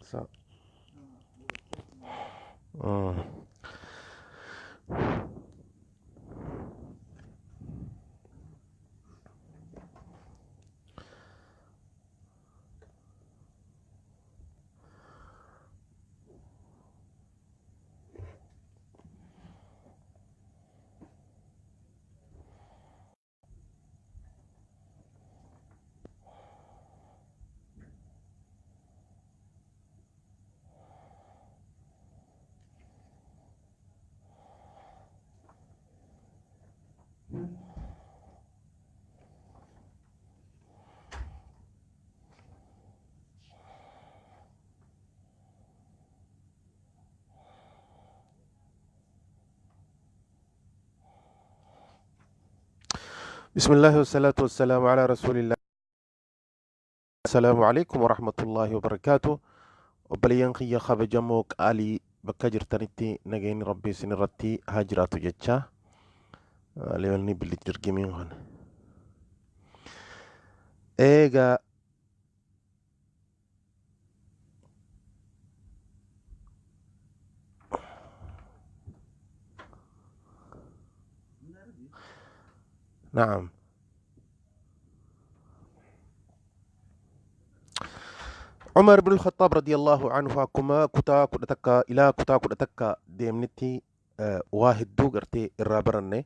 So. Mm. بسم الله والصلاة والسلام على رسول الله. السلام عليكم ورحمة الله وبركاته. Obboleeyyan kiyya kabajamoo qaalii, bakka jirtanitti nageenyi Rabbii isin irratti haa jiraatu jecha. Leewwanni billi dirgimiin kana. Eegaa na'am. Umar ibn al-Khattab radiyallahu anhu akkuma kutaa 11 ilaa kutaa 11 deemnetti waa hedduu gartee irraa baranne.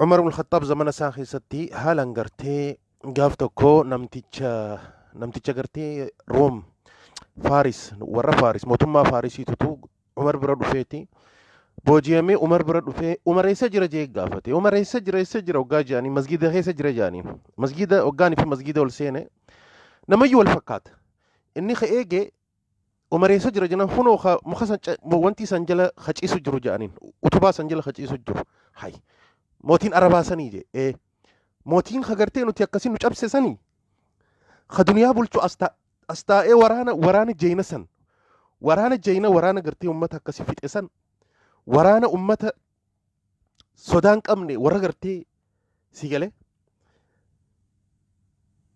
Umar ibn al-Khattab zamana isaa keessatti haalaan gartee gaaf tokko namticha gartee Room, Faaris, warra Faaris, mootummaa Faarisiitutu Umar bira dhufeeti booji'amee Umar bira dhufee, Umar eessa jira jee gaafate. Umar eessa jira, eessa jira hoggaa jedhanii, masgiida keessa jira jedhanii. Masgiida hoggaanii fi masgiida ol seene namayyuu wal fakkaata. Inni ka eege Umar eessa jira jennaan, hunoo ka muka san wanti san jala ka ciisu jiru jedhaniin, utubaa san jala ka ciisu jiru. Hay, mootiin Arabaa sanii jee. Ee, mootiin ka gartee nuti akkasii nu cabse sanii, ka duniyaa bulchu as taa'ee waraana jeeyna san, waraana jeeyna, waraana gartee ummata akkasii fixe san, waraana ummata sodaan qabne, warra gartee si galee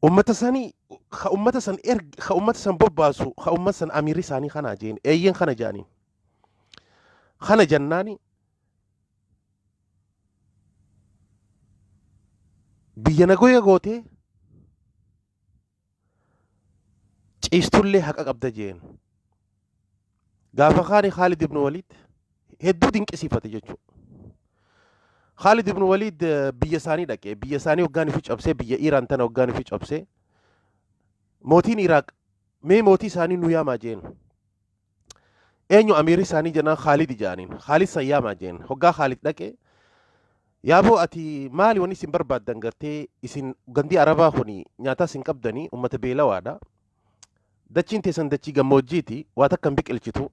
ummata sanii, ka ummata san erg, ka ummata san bobbaasu, ka ummata san amiirri isaanii kanaa jeen. Eeyyen, kana jaaniin. Kana jennaani biyya nagoya gootee ciistullee haqa qabda jeen. Gaafa kaani Khaalid ibn Waliid hedduu dinqisiifate jechuudha. Khaalid ibn Waliid biyya isaanii dhaqee, biyya isaanii hoggaan ifi cabsee, biyya Iiraan tana hoggaan ifi cabsee, mootiin Iraaq mee mootii isaanii nu yaamaa jeen. Eenyu amiirri isaanii jennaan, Khaalid jedhaniin. Khaalid san yaamaa jeen. Hoggaa Khaalid dhaqe, yaaboo ati maali wanni isin barbaaddan? Gartee isin gandii Arabaa kuni nyaataa isin qabdanii, ummata beelawaadha. Dachiin teessan dachii gammoojjiiti, waa takka hin biqilchitu.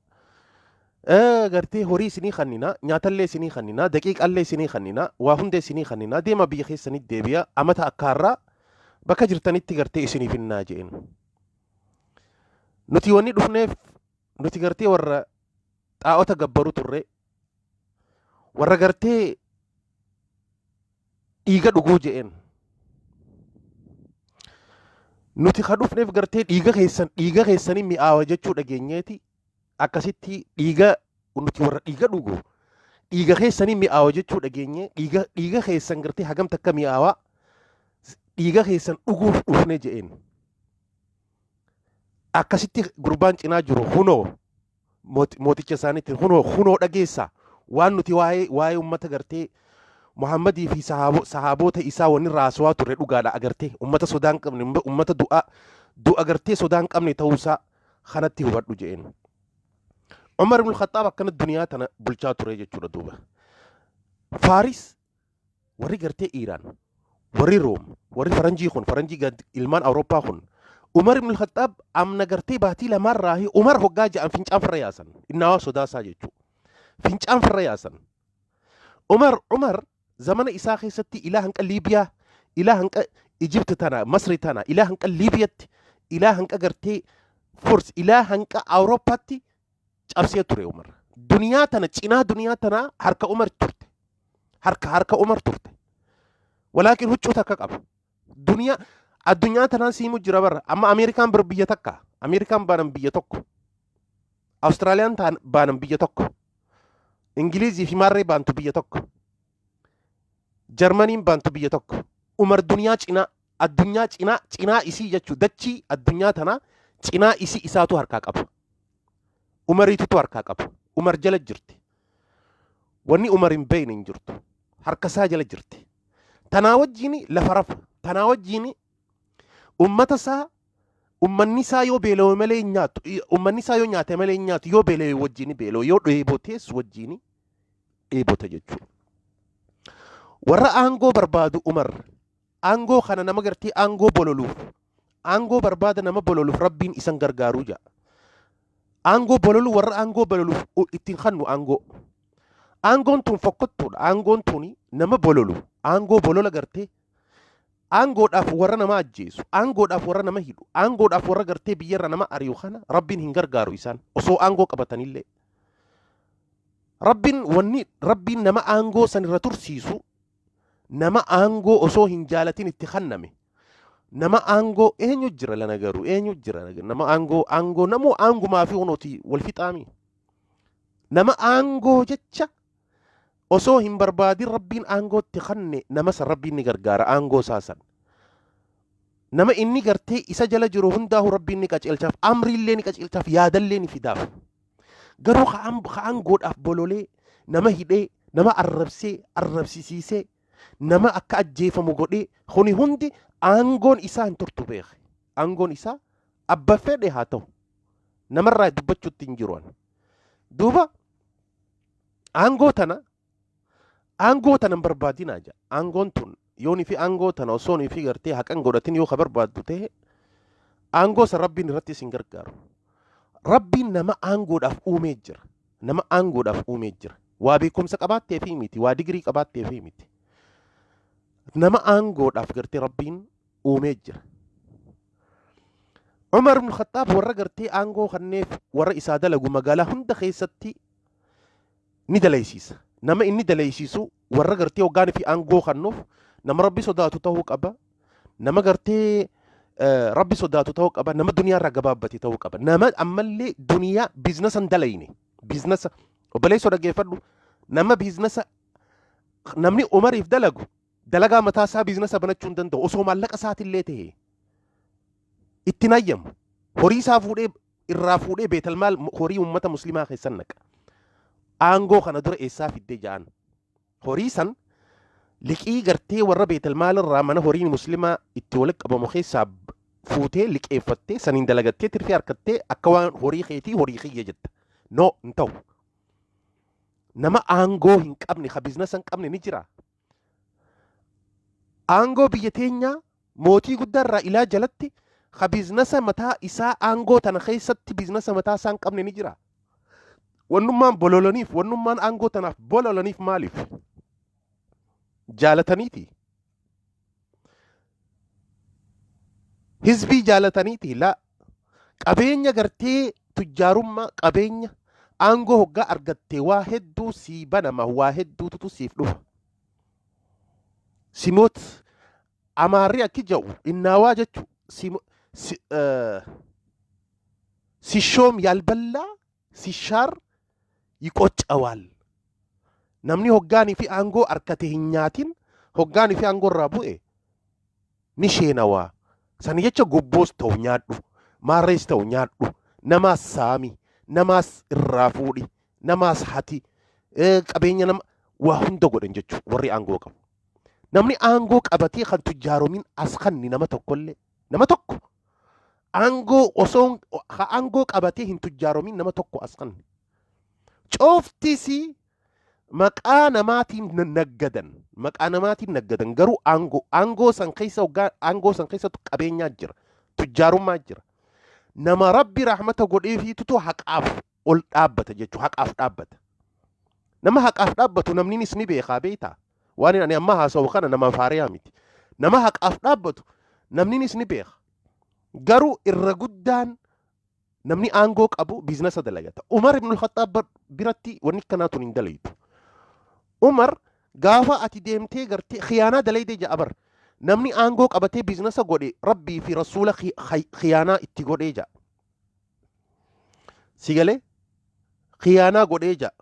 Gartee horii isinii kannina, nyaatallee isinii kannina, daqiiqallee isinii kannina, waa hunda isinii kannina, deema biyya keessanitti deebi'a, amata akkaarraa bakka jirtanitti gartee isiniif hinnaa jeen. Nuti wanni dhufneef, nuti gartee warra xaa'ota gabbaru turre, warra gartee dhiiga dhuguu je'een. Nuti ka dhufneef gartee dhiiga keessan, dhiiga keessanii mi'aawa jechuu dhageenyeeti, akkasitti dhiiga, nuti warra dhiiga dhugu, dhiiga keessanii mi'aawa jechuu dhageenye, dhiiga keessan gartee hagam takka mi'aawa, dhiiga keessan dhuguuf dhufne je'een. Akkasitti gurbaan cinaa jiru hunoo mooticha isaaniitti, hunoo dhageessa, waan nuti waa'ee ummata gartee Muhammadii fi sahaabota isaa wanni raasawaa turre dhugaadha. Agartee ummata sodaa hin qabne, ummata du'a gartee sodaa hin qabne ta'uusaa kanatti hubadhu je'een. Umar ibn Khattaab akkana duniyaa tana bulchaa ture jechuudha duuba. Faaris, warri gartee Iiraan, warri Room, warri faranjii kun, faranjii ilmaan Awurooppaa kun, Umar ibn Khattaab amna gartee baatii lamaarraa Umar hoggaa ja'an fincaan farra yaasan. Innaawaa sodaasaa jechuudha. Fincaan farra yaasan. Umar zamana isaa keessatti ilaa hanqa Liibiyaa, ilaa hanqa Ijipti tana, Masri tana, ilaa hanqa Liibiyatti, ilaa hanqa gartee Furs, ilaa hanqa Awurooppaatti cabsee ture Umar. Duniyaa tana cinaa duniyaa tana harka Umar turte. Harka Umar turte. Walaakin huccuu takka qaba. Duniyaa Addunyaa tanaan siimu jira bara. Amma Ameerikaan bir biyya takka. Ameerikaan baanan biyya tokko. Awustiraaliyaan baanan biyya tokko. Ingilizii fi maarree baantu biyya tokko. Jarmaniin baantu biyya tokko. Umar duniyaa cinaa, addunyaa cinaa, cinaa isii jechuu dachii addunyaa tanaa cinaa isii isaatu harkaa qaba. Umariitutu harkaa qaba. Umar jala jirti. Wanni Umar hin beekne hin jirtu. Harka isaa jala jirti. Tanaa wajjiin lafa rafa. Tanaa wajjiin ummata isaa, ummanni isaa yoo beelawe malee hin nyaatu. Ummanni isaa yoo nyaate malee hin nyaatu. Yoo beelawe wajjiin beelawe. Yoo dheebotees wajjiin dheebota jechuudha. Warra aangoo barbaadu Umar aangoo kana nama gartee aangoo bololuuf, aangoo barbaada nama bololuuf Rabbiin isan gargaaruu ja'a. Aangoo bololuu, warra aangoo bololuuf ittiin kannu aangoo. Aangoon tun fokkottuudha. Aangoon tun nama bololu. Aangoo bolola gartee aangoodhaaf warra nama ajjeesu, aangoodhaaf warra nama hidhu, aangoodhaaf warra gartee biyyarra nama ari'u kana Rabbiin hin gargaaru isaan osoo aangoo qabatanillee. Rabbiin wanni Rabbiin nama aangoo san irra tursiisu nama aangoo osoo hin jaalatin itti kenname. Nama aangoo eenyu jira lana garuu eenyu jira nama aangoo aangoo namoo aangumaa fi hunooti wal fixaami. Nama aangoo jecha osoo hin barbaadin Rabbiin aangoo itti kenne nama san Rabbiin ni gargaara aangoo isaa san. Nama inni gartee isa jala jiru hundaahu Rabbiin ni qajeelchaaf, amriillee ni qajeelchaaf, yaadallee ni fidaaf. Garuu ka aangoodhaaf bololee nama hidhee, nama arrabsee, arrabsisiisee, nama akka ajjeefamu godhee kuni hundi aangoon isaa hin turtu beeke. Aangoon isaa abba fedhe haa ta'u. Namarraa dubbachuutti hin jiru. Duuba aangoo tana hin barbaadinaa jedha. Aangoon tun yoonii fi aangoo tana osoo fi gartee haqan godhatin yoo ka barbaaddu ta'e aangoo san Rabbiin irratti isin gargaaru. Rabbiin nama aangoodhaaf uumee jira. Nama aangoodhaaf uumee jira. Waa beekumsa qabaattee fi miti, waa digirii qabaattee fi miti. Nama aangoodhaaf gartee Rabbiin uumee jira. Umar ibn Khattaab warra gartee aangoo kanneef warra isaa dalagu magaalaa hunda keessatti ni dalaysiisa. Nama inni dalaysiisu warra gartee hoggaanii fi aangoo kannuuf nama Rabbi sodaatu ta'uu qaba. Nama gartee Rabbi sodaatu ta'uu qaba. Nama duniyaa irraa gabaabbate ta'uu qaba. Nama ammallee duniyaa business hin dalayne. Business obboleessoo dhaggeeffadhu. Nama business namni Umariif dalagu dalagaa mataa isaa business banachuu hin danda'u. Osoo maallaqa isaatillee ta'e ittiin hayyamu. Horii isaa fuudhee irraa fuudhee beetalmaal horii uummata muslimaa keessan naqa. Aangoo kana dura eessaa fiddee ja'an. Horii san liqii gartee warra beetalmaal irraa mana horiin muslimaa itti walitti qabamu keessaa fuutee liqeeffattee saniin dalagattee tirfii harkattee akka waan horii keetii horii kiyya jetta. No, hin ta'u. Nama aangoo hin qabne ka business hin qabne ni jira. Aangoo biyya teenyaa mootii guddaa irraa ilaa jalatti ka business mataa isaa aangoo tana keessatti business mataa isaa hin qabne ni jira. Wannummaan bololaniif, wannummaan aangoo tanaaf bololaniif maaliif? Jaalataniiti. Hizbii jaalataniiti laa. Qabeenya gartee tujjaarummaa, qabeenya aangoo hoggaa argatte waa hedduu sii banama, waa hedduutu siif dhufa. Simoot amaarri akki jedhu innaawaa jechu ሲሾም ያልበላ ሲሻር ይቆጨዋል። Namni hoggaanii fi aangoo harkate hin nyaatin hoggaanii fi aangoo irraa bu'e ni sheenawaa. Sani jecha gubboos ta'u nyaadhu, maarrees ta'u nyaadhu, namaas saami, namaas irraa fuudhi, namaas hati, qabeenya nama waa hunda godhan jechuudha warri aangoo qabu. Namni aangoo qabatee kan tujjaaromin as kanni nama tokkollee nama tokko aangoo osoo aangoo qabatee hin tujjaaromin nama tokko as kanni. Cooftisii maqaa namaatiin naggadan, maqaa namaatiin naggadan, garuu aangoo san keessa hoggaa aangoo san keessatti qabeenyaa jira, tujjaarummaa jira. Nama Rabbi rahmata godheefiitutu haqaaf ol dhaabbata jechuudha, haqaaf dhaabbata. Nama haqaaf dhaabbatu namninis ni beekaa beektaa. Waan ani amma haasa'u kana nama faariyaa miti. Nama haqaaf dhaabbatu namninis ni beeka. Garuu irra guddaan namni aangoo qabu business dalagata. Umar ibn al-Khattaab biratti wanni akkanaa tun hin dalaytu. Umar gaafa ati deemtee gartee khiyaanaa dalaydee ja'a bar. Namni aangoo qabatee biizinasa godhe Rabbii fi Rasuula khiyaanaa itti godhee ja'a. Si galee khiyaanaa godhee ja'a.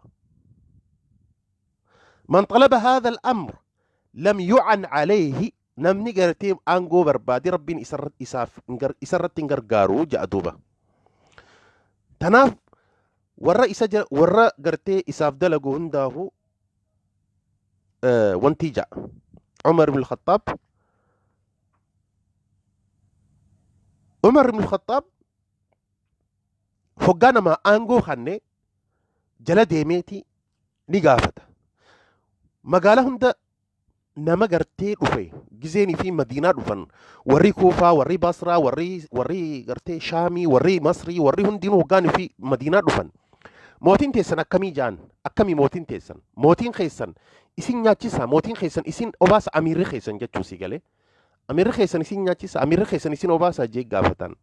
Man xalaba haadha al-amr lam yu'an alayhi, namni gartee aangoo barbaade Rabbiin isaaf isarratti hin gargaaru ja'a duuba. Tanaaf warra isa warra gartee isaaf dalagu hundaahu wantii ja'a. Umar ibn al-Khattab, Umar ibn al-Khattab hoggaa namaa aangoo kanne jala deemeeti ni gaafata. Magaalaa hunda nama gartee dhufe gizeenii fi Madiinaa dhufan, warri Kuufaa, warri Basraa, warri gartee Shaamii, warri Masrii, warri hundinuu hoggaanii fi Madiinaa dhufan. Mootiin teessan akkamii jaan? Akkamii mootiin teessan? Mootiin keessan isin nyaachisa, mootiin keessan isin obaasa, amiirri keessan jechuu si galee. Amiirri keessan isin nyaachisa, amiirri keessan isin obaasa jee gaafatan.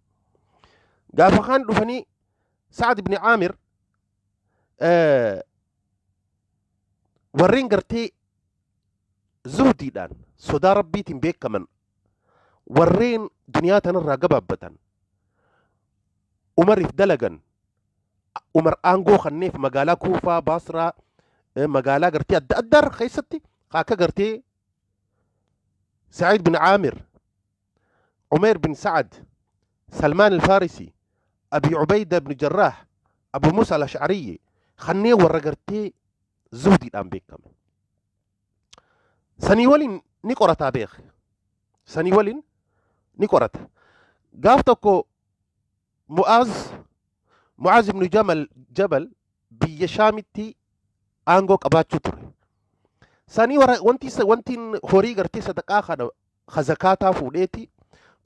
Gaafa kaan dhufanii Sa'ad ibn Aamir, warreen gartee zuhdiidhaan sodaa Rabbiitiin beekaman, warreen duniyaa tanarraa gabaabbatan, Umariif dalagan, Umar aangoo kanneef magaalaa Kuufaa, Baasraa, magaalaa gartee adda addaa keessatti akka gartee Sa'iid bin Aamir, Umeer bin Sa'ad, Salmaan al-Farisi, Abi Ubayda ibn Jarraah, Abu Musa al-Ash'ariyyi, kanneen warra gartee zuhdiidhaan beekame. Sanii waliin ni qorataa beeke. Sanii waliin ni qorata. Gaaf tokko Mu'aaz ibn Jabal biyya Shaamitti aangoo qabaachuu ture. Sanii warra wanti wantiin horii gartee sadaqaa kana ka zakaataa fuudheeti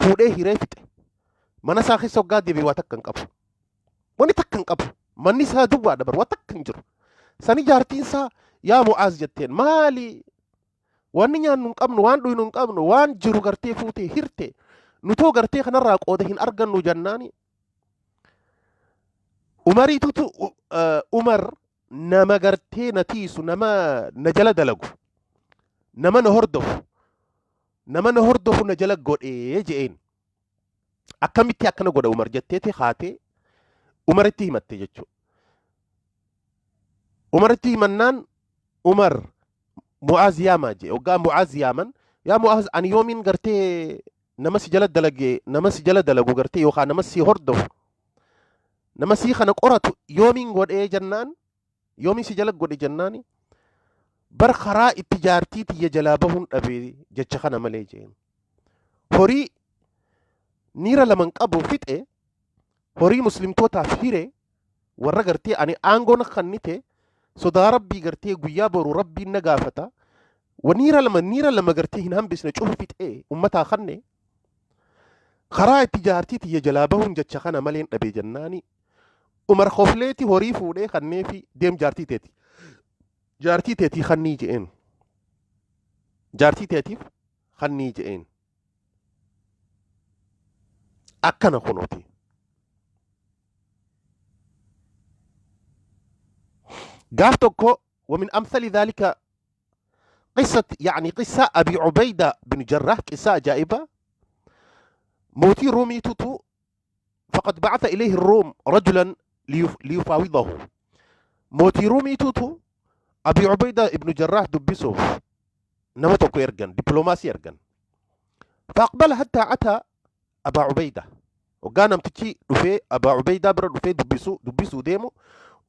fuudhee hiree fixe. Mana isaa keessa hoggaa deebi'e waa takka hin qabu. Wanni takka hin qabu. Manni isaa duwwaadha bar, waa takka hin jiru. Sani jaartiin isaa, "Yaa Mu'aaz," jetteen, "maali? Wanni nyaannu hin qabnu, waan dhuynu hin qabnu, waan jiru gartee fuutee hirte. Nutoo gartee kanarraa qooda hin argannu," jennaani. Umariitutu Umar nama gartee na tiisu, nama na jala dalagu, nama na hordofu, nama na hordofu na jala godhee je'een. Akkamitti akkana godha Umar jetteeti haatee Umaritti himatte jechuudha. Umaritti himannaan Umar Mu'aaz yaamaa jee. Hoggaa Mu'aaz yaaman, "Yaa Mu'aaz, ani yoomiin gartee nama si jala dalage, nama si jala dalagu gartee yookaan nama si hordofu, nama sii kana qoratu yoomiin godhee?" jennaan, "Yoomiin si jala godhe?" jennaani, "Bar karaa itti jaartii tiyya jalaa bahuun dhabe jecha kana malee," jeen. "Horii niira laman qabu fixe, horii muslimtootaaf hire, warra gartee ani aangoon kannite, sodaa Rabbii gartee guyyaa boru Rabbiin na gaafata, niira lama gartee hin hambisne, cufa fixee ummataa kanne, karaa itti jaartii tiyya jalaa bahuun jecha kana maleen dhabe," jennaani Umar kofleeti horii fuudhee kanneefi, "Deem, jaartii teetii kannii," je'een. "Jaartii teetiif kannii," je'een. Akkana kunooti. Gaaf tokko ومن أمثل ذلك قصة، يعني قصة أبي عبيدة بن جراح، قصة عجائبة. موتي رومي توتو فقد بعث إليه الروم رجلا ليفاوضه. موتي رومي توتو أبي عبيدة ابن جراح dubbisuuf nama tokko ergan، دبلوماسي ergan. فأقبل حتى أتى أبا عبيدة. Hoggaa namtichi dhufee Abaa Ubaydaa bira dhufee dubbisuu deemu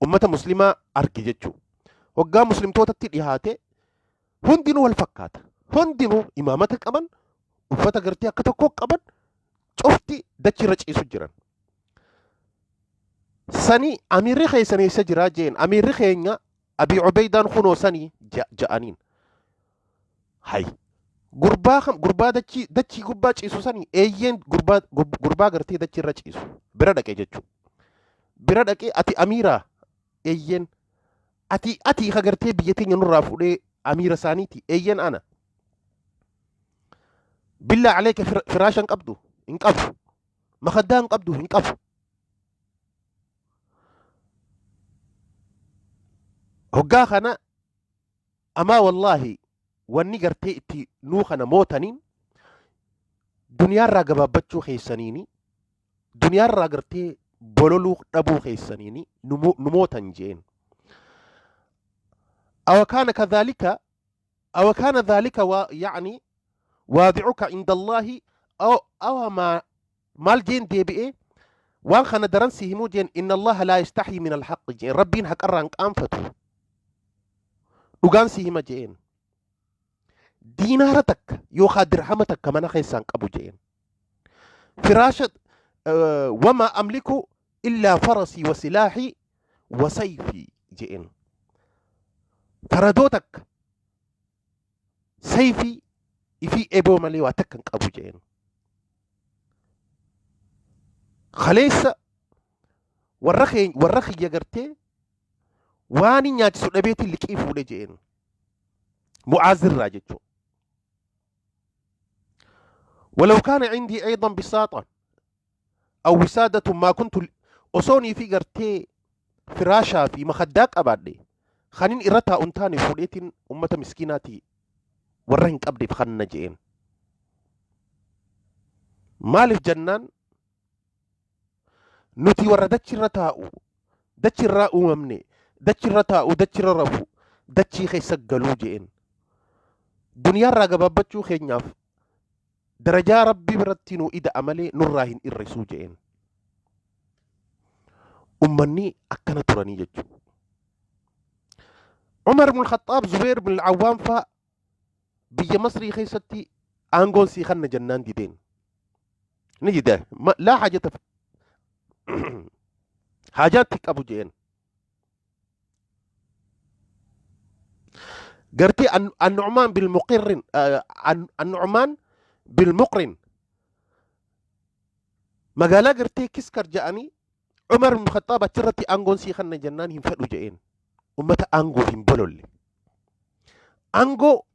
ummata muslimaa arge jechuu. Hoggaa muslimtootatti dhihaate hundinuu wal fakkaata. Hundinuu imaamata qaban, uffata gartee akka tokko qaban, cufti dachii irra ciisu jiran. Sani, "Amiirri keessan eessa jiraa?" jeen. "Amiirri keenya Abii Ubaydaan kunoo sanii," ja'aniin. Hay, gurbaa kam? Gurbaa dachii gubbaa ciisu sanii? Eeyyeen, gurbaa gartee dachii irra ciisu bira dhaqe jechuu. Bira dhaqee, "Ati amiiraa?" "Eeyyeen." Ati ka gartee biyya teenya nurraa fuudhee amiira isaaniiti?" "Eeyyeen, ana." "Billaa aleeka, firaasha hin qabdu?" "Hin qabu." "Makaddaa hin qabdu?" "Hin qabu." Hoggaa kana, "Amaa wallaahi, wanni gartee itti nuu kana mootaniin Duniyaarraa gabaabbachuu keessaniini, duniyaarraa gartee bololuu dhabuu keessaniini nu mootan jeen. Awa kaana kadhaalika, awa kaana dhaalika wa yacni waadicuka inda Allaahi, awa maa maal jeen deebi'ee waan kana daran si himuu jeen. Inna Allaha laa yastaxyii min alhaqqi jeen. Rabbiin haqarraa hin qaanfatu, dhugaan si hima jeen. Diinaara takka yookaa dirhama takka mana keessaan qabu jeen. Firaasha, wamaa amliku illaa farasii wa silaaxii wa sayfii jeen. Faradoo takka, sayfii ifii, eboo malee waa takka hin qabu jeen. Kaleessa warra keenya, warra kiyya gartee waan hin nyaachisu dhabeetiin liqii fuudhe jeen, Mu'aazirraa jechuudha. ولو كان عندي أيضا بساطا أو وسادة ما كنت، osoonii fi gartee firaashaa fi makaddaa qabaadhe kanin irra taa'u taane fuudheetiin ummata miskiinaati warra hin qabdeef kanna je'een. Maaliif jennaan, nuti warra dachirra taa'u, dachirraa uumamne, dachirra taa'u, dachirra rafu, dachii keessa galuu je'een. Duniyaarraa gabaabbachuu keenyaaf darajaa Rabbi biratti nu ida'a malee nurraa hin irrisuu je'een. Ummanni akkana turanii jechuudha. Umar ibn Khattaab Zubeer ibn Awwaam faa biyya Masrii keessatti aangoon sii kanna jennaan dideen. Ni dide. Laa haajata, haajaatti qabu je'een. Gartee Annu'maan bil Muqirrin, Annu'maan bil Muqrin magaalaa gartee Kiskar ja'anii Umar ibn Khattaab achirratti aangoon sii kanna jennaan hin fedhu je'een. Ummata aangoof hin bololle. Aangoo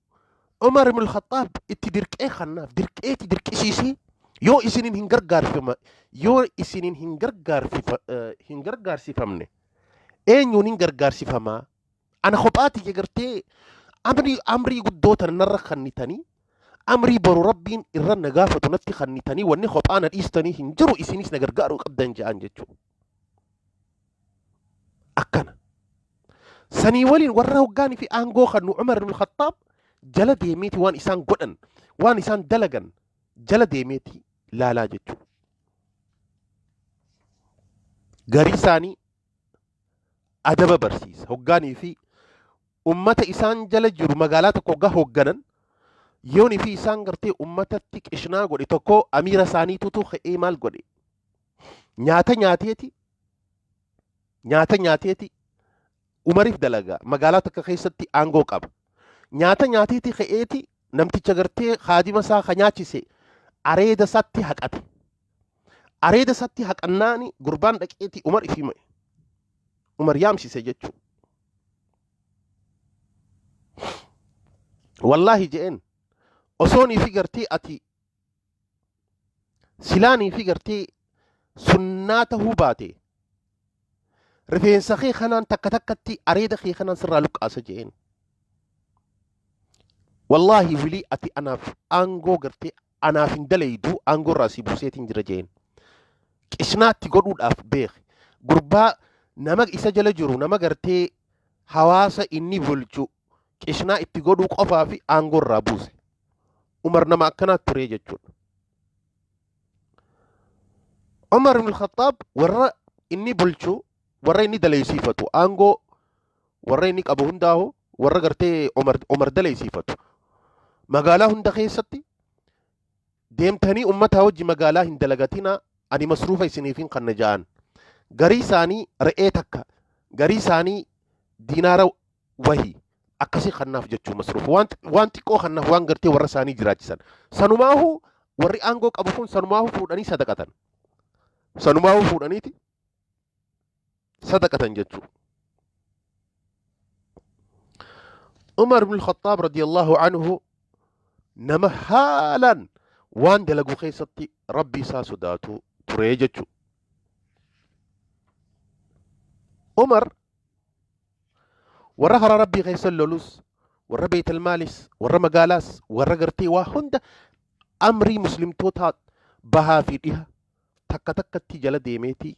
Umar ibn Khattaab itti dirqee kannaaf, dirqeeti dirqisiisee, yoo isiniin hin gargaarfima, yoo isiniin hin gargaarfifa hin gargaarsifamne eenyuun hin gargaarsifamaa? Ana kophaati gartee amrii guddoo tana narra kannitanii, amrii boru Rabbiin irra na gaafatu natti kannitanii, wanni kophaa na dhiistanii hin jiru, isinis na gargaaruu qabdan je'an jechuudha. Akkana. Sanii waliin warra hoggaanii fi aangoo kan Umar ibn Khattaab jala deemeeti waan isaan godhan, waan isaan dalagan jala deemeeti laalaa jechuudha. Garii isaanii adaba barsiisa. Hoggaanii fi ummata isaan jala jiru magaalaa tokko hoggaa hoogganan, yoonii fi isaan gartee ummatatti qishnaa godhe tokko, amiira isaaniitutu ka'ee maal godhe? Nyaata nyaateeti, nyaata nyaateeti Umariif dalagaa magaalaa takka keessatti aangoo qaba. Nyaata nyaateeti ka'eeti namticha gartee haadima isaa ka nyaachise areeda isaatti haqate. Areeda isaatti haqannaani gurbaan dhaqeeti Umar ifii ma'e. Umar yaamsise jechuudha. Wallaahi je'een, osoonii fi gartee ati silaanii fi gartee sunnaa tahuu baate, rifeensa kee kanaan takka takkatti areeda kee kanaan sirraa luqqaasa je'een. Wallaahi wilii ati anaaf aangoo gartee anaaf hin dalaydu, aangoo irraa si buuseetiin jira je'een. Qishnaatti godhuudhaaf beeke. Gurbaa nama isa jala jiru, nama gartee hawaasa inni bulchu qishnaa itti godhuu qofaa fi aangoo irraa buuse. Umar nama akkanaa ture jechuudha. Umar ibn Khattaab warra inni bulchu, warra inni dalaysiifatu, aangoo warra inni qabu hundaahu, warra gartee Umar dalaysiifatu magaalaa hunda keessatti deemtanii ummataa wajji magaalaa hin dalagatinaa, ani masruufa isiniif hin kanna ja'an. Garii isaanii re'ee takka, garii isaanii diinaara wahii akkasii kannaaf jechuu, masruufa waan xiqqoo kannaaf, waan gartee warra isaanii jiraachisan. Sanumaahu warri aangoo qabu kun sanumaahu fuudhanii sadaqatan, sanumaahu fuudhaniiti sadaqatan jechuu. Umar ibn Khattaab radiyallahu anhu nama haalaan waan dalagu keessatti Rabbi isaa sodaatu ture jechuu. Umar warra karaa Rabbii keessa lolus, warra beetalmaalis, warra magaalaas, warra gartee waa hunda Amrii muslimtoota bahaa fi dhiha takka takkatti jala deemeeti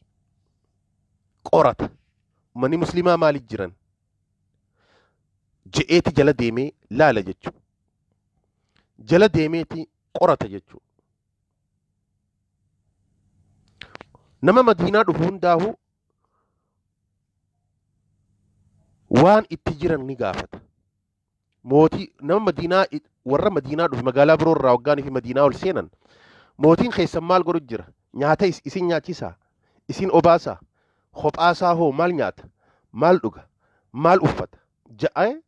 qorata. Ummanni muslimaa maaliif jiran je'eeti jala deemee laala jechuudha. Jala deemeeti qorata jechuudha. Nama Madiinaa dhufu hundaahu waan itti jiran ni gaafata. Mootii nama Madiinaa, warra Madiinaa dhufe magaalaa biroo irraa waggaanii fi Madiinaa ol seenan, mootiin keessan maal godhu jira? Nyaata isin nyaachisaa? Isin obaasaa? Kophaasaa hoo maal nyaata? Maal dhuga? Maal uffata? Ja'ee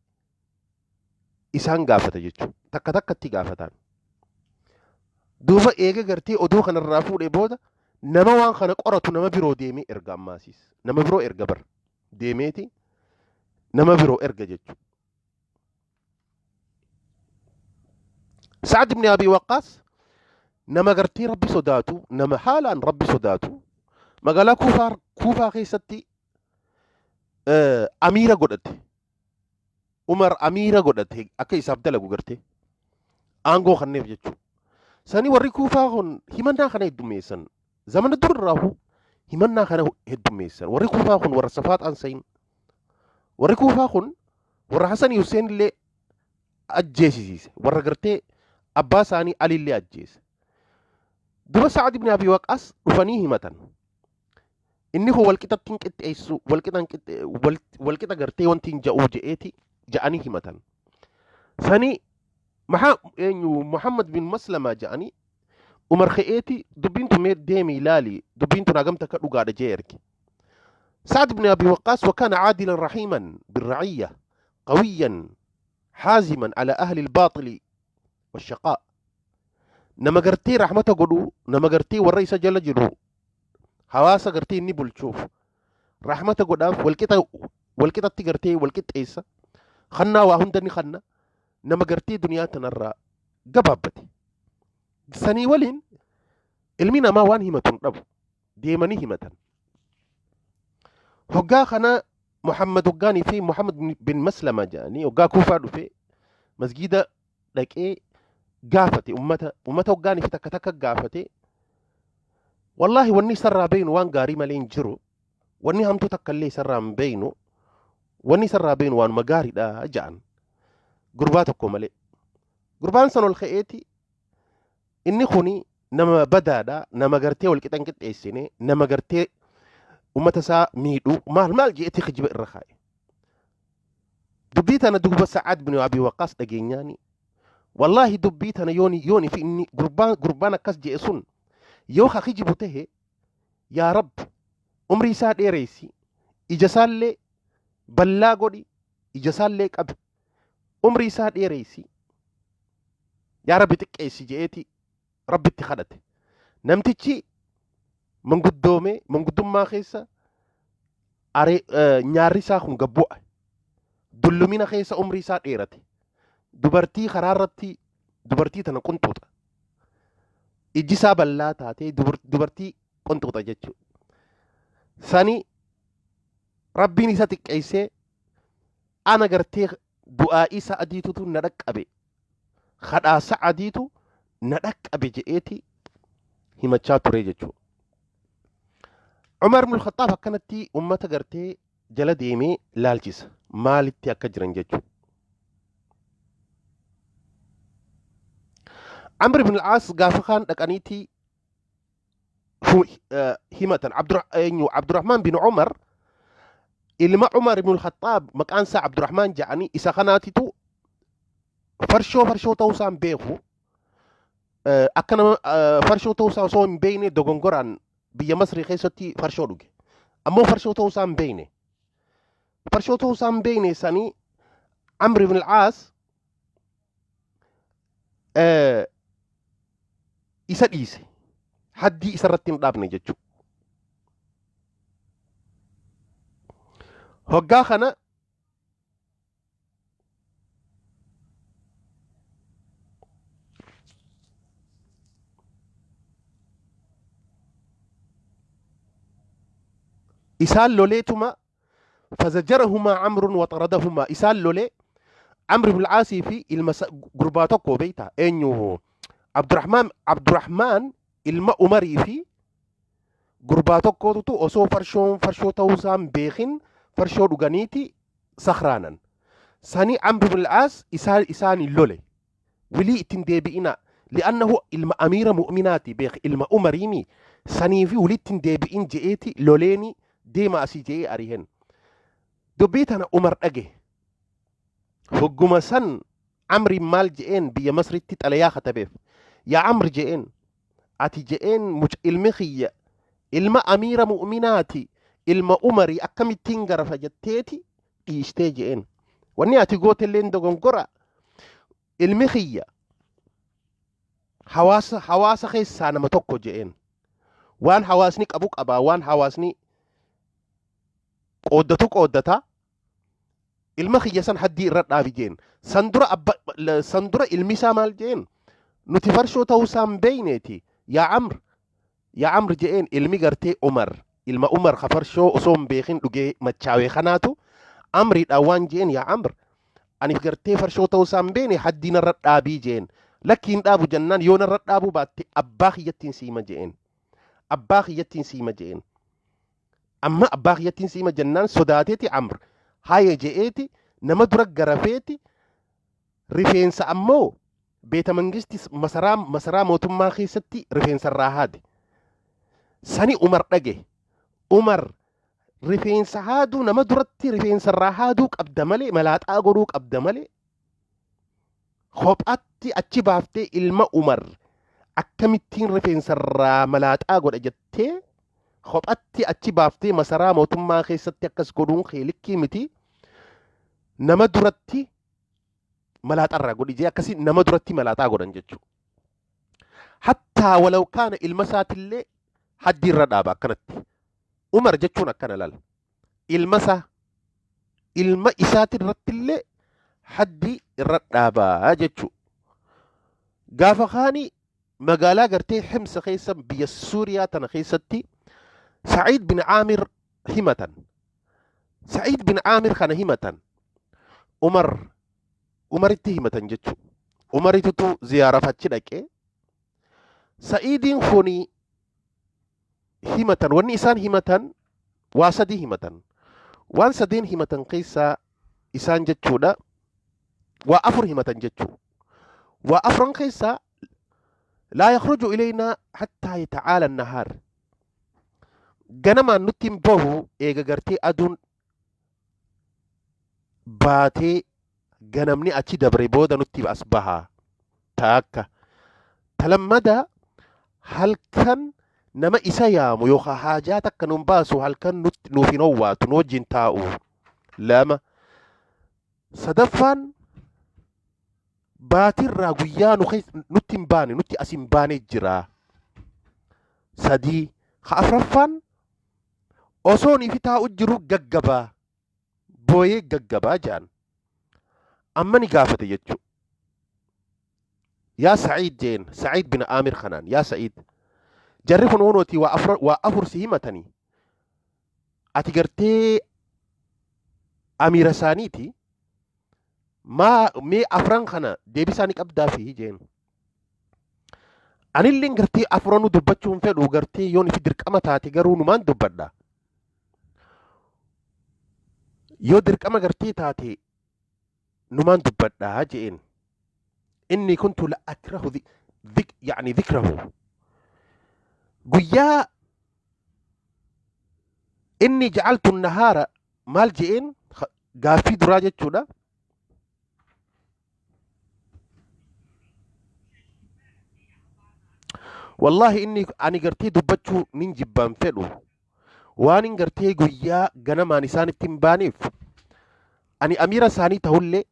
isaan gaafata jechuudha. Takka takkatti gaafataan. Duuba eega gartee oduu kanarraa fuudhee booda nama waan kana qoratu nama biroo deemee erga ammaasiis. Nama biroo erga bara. Deemeeti nama biroo erga jechuudha. Sa'ad ibn Abi Waqqaas nama gartee Rabbi sodaatu, nama haalaan Rabbi sodaatu, magaalaa Kuufaa keessatti amiira godhate. Umar amiira godhate akka isaaf dalagu gartee aangoo kanneef jechuudha. Sanii warri Kuufaa kun himannaa kana heddummeessan. Zamana dur irraahu himannaa kana heddummeessan. Warri Kuufaa kun warra safaaxaan sayin. Warri Kuufaa kun warra Hasanii Hussein illee ajjeesisiise. Warra gartee abbaa isaanii Ali illee ajjeese. Duba Sa'ad ibn Abi Waqaas dhufanii himatan. Inni kun walqixatti hin qixxeessu, walqixa hin qixxe, walqixa gartee wanti hin ja'uu je'eeti ja'anii himatan. Sanii maha eenyu Muhammad bin Maslamaa ja'anii Umar ka'eeti dubbiin tun mee deemi ilaali, dubbiin tun hagam takka dhugaadha jee erge. Sa'ad ibn Abi Waqqaas وكان عادلا رحيما بالرعية قويا حازما على أهل الباطل والشقاء. Nama gartee rahmata godhu, nama gartee warra isa jala jiru, hawaasa gartee inni bulchuuf rahmata godhaaf, walqixatti gartee walqixxeessa, kannaa waa hunda ni kanna. Nama gartee duniyaa tanarraa gabaabbate. Sanii waliin ilmi namaa waan himatu hin dhabu, deemanii himatan. Hoggaa kana Muhammad hoggaanii fi Muhammad bin Maslama jedhanii hoggaa Kuufaa dhufe masgiida dhaqee gaafate ummata hoggaanii fi takka takka gaafate. Wallaahi wanni isarraa beeynu waan gaarii malee hin jiru, wanni hamtuu takka illee isarraa hin beeynu, wanni isarraa beeynu waanuma gaariidha ja'an, gurbaa tokko malee. Gurbaan san ol ka'eeti inni kuni nama badaadha, nama gartee wal qixa hin qixxeessine, nama gartee ummata isaa miidhu, maal maal je'eeti kijiba irra kaa'e. Dubbii tana duuba Sa'aad bin Abi Waqqaas dhageenyaani, wallaahi dubbii tana yooni fi inni gurbaan akkas je'e sun yoo ka kijibu tahe, yaa Rabb umrii isaa dheereessi, ija isaallee ballaa godhi, ija isaallee qabi, umrii isaa dheereessi, yaa Rabbi xiqqeessi je'eeti Rabbitti kadhate. Namtichi manguddoome, manguddummaa keessa nyaarri isaa kun gad bu'a. Dullumina keessa umrii isaa dheerate. Dubartii karaa irratti dubartii tana qunxuuxa. Ijji isaa bal'aa taatee dubartii qunxuuxa jechuudha. Sani Rabbiin isa xiqqeessee ana gartee du'aa'ii Sa'adiitutu na dhaqqabe, kadhaa Sa'adiitu na dhaqqabe jedheeti himachaa ture jechuudha. Umar ibn Khattaab akkanatti ummata gartee jala deemee laalchisa maalitti akka jiran jechuudha. Amr ibn al-Aas gaafa kaan dhaqaniiti himatan. Abdurrahmaan bin Umar, ilma Umar ibn al-Khattaab, maqaan isaa Abdurrahmaan jedhanii, isa kanaatitu farshoo ta'uu isaa hin beeku. Akka nama farshoo ta'uu isaa osoo hin beekne dogongoraan biyya Masrii keessatti farshoo dhuge. Ammoo farshoo ta'uu isaa hin beekne. Farshoo ta'uu isaa hin beekne. Sanii Amr ibn al-Aas isa dhiise, haddii isarratti hin dhaabne jechuudha. Hoggaa kana isaan loleetuma fazajarahumaa Amrun waxaradahumaa, isaan lolee Amr ibn al-Aasii fi ilma gurbaa tokko beeyta eenyu Abdurrahmaan ilma Umarii fi gurbaa tokkootu osoo farshoon farshoo ta'uu isaa hin beekin farshoo dhuganiiti sakraanan. Sani Amr ibn al-Aas isaaniin lole. Wilii ittiin deebi'ina. Li'annahu ilma amiira mu'minaati beek, ilma Umariimi. Sanii fi walitti hin deebi'in je'eeti loleeni, deema asii je'ee arihen. Dubbii tana Umar dhage. Hogguma san Amriin maal je'een? Biyya Masritti xalayaa katabeef. Yaa Amr je'een, ati je'een ilmi kiyya ilma amiira mu'minaati, ilma Umarii, akkamittiin garafa jetteeti dhiistee je'een. Wanni ati gootelleen dogongora. Ilmi kiyya hawaasa keessaa nama tokko je'een. Waan hawaasni qabu qabaa, waan hawaasni qooddatu qooddata. Ilma kiyya san haddii irra dhaabi jeen. San dura ilmi isaa maal jeen? Nuti farshoo ta'uu isaa hin beeyneeti. Yaa Amr, yaa Amr je'een, ilmi gartee Umar, ilma Umar ka farshoo osoo hin beekin dhugee machaawee kanaatu Amriidhaan waan je'een: yaa Amr, ani gartee farshoo ta'uu isaa hin beekne, haddii narra dhaabii je'een. Lakki, hin dhaabu jennaan, yoo narra dhaabuu baatte abbaa kiyyattiin siima je'een. Abbaa kiyyattiin siima je'een. Amma abbaa kiyyattiin siima jennaan sodaateeti Amr haye je'eeti nama dura garafeeti. Rifeensa ammoo beeta mangisti masaraa mootummaa keessatti rifeensa irraa haade. Sani Umar dhage. Umar rifeensa haaduu, nama duratti rifeensa irraa haaduu qabda malee, malaaxaa godhuu qabda malee, kophaatti achi baaftee ilma Umar akkamittiin rifeensa irraa malaaxaa godha jettee kophatti achi baaftee masaraa mootummaa keessatti akkas godhuun kee likkii miti, nama duratti malaaxarraa godhi jee, akkasii nama duratti malaaxaa godhan jechuudha. Hattaa walaw kaana ilma isaatillee haddii irra dhaaba akkanatti. Umar jechuun akkana laala. Ilma isaa, ilma isaati irrattillee haddii irra dhaabaa jechuudha. Gaafa kaanii magaalaa gartee Himsa keessa, biyya Suuriyaa tana keessatti Sa'iid bin Aamir himatan. Sa'iid bin Aamir kana himatan. Umaritti himatan jechuudha. Umaritutu ziyaaraaf achi dhaqee Sa'iidiin kuni himatan. Wanni isaan himatan waa sadii himatan. Waan sadeen himatan keessaa isaan jechuudha waa afur himatan jechuudha. Waa afran keessaa: laa yakhruju ilaynaa hattaa yata'aala nahaar, ganamaan nutti hin bahu eega gartee aduun baatee ganamni achi dabre booda nutti as bahaa. Taakka talammada, halkan nama isa yaamu yookaan haajaa takka nun baasu, halkan nutti nuuf hin owwaatu, nu wajjin taa'u. Lama. Sadaffaan, baatirraa guyyaa nu nutti hin baane, nutti as hin baane jira. Sadii. Ka afraffaan, osoo ifi taa'u jiru gaggabaa, booyee gaggabaa jaan. Amma ni gaafate jechuudha. Yaa Sa'iid jeen, Sa'iid bin Aamir kanaan: yaa Sa'iid, jarri kun hunooti waa afur si himatanii, ati gartee amiira isaaniiti, maa mee afran kana deebisaa ni qabdaafi jeen. Anilleen gartee afranuu dubbachuu hin fedhu, gartee yoon ifi dirqama taate garuu numaan dubbadha. Yoo dirqama gartee taate numaan dubbadhaa je'een. Inni kuntu la akrahu yani dhikrahu. Guyyaa inni ja'altu nahaara maal je'een? Gaaffii duraa jechuudha. Wallaahi inni ani gartee dubbachuu nin jibbaan fedhu, waan hin gartee guyyaa ganamaan isaanitti hin baaneef, ani amiira isaanii ta'ullee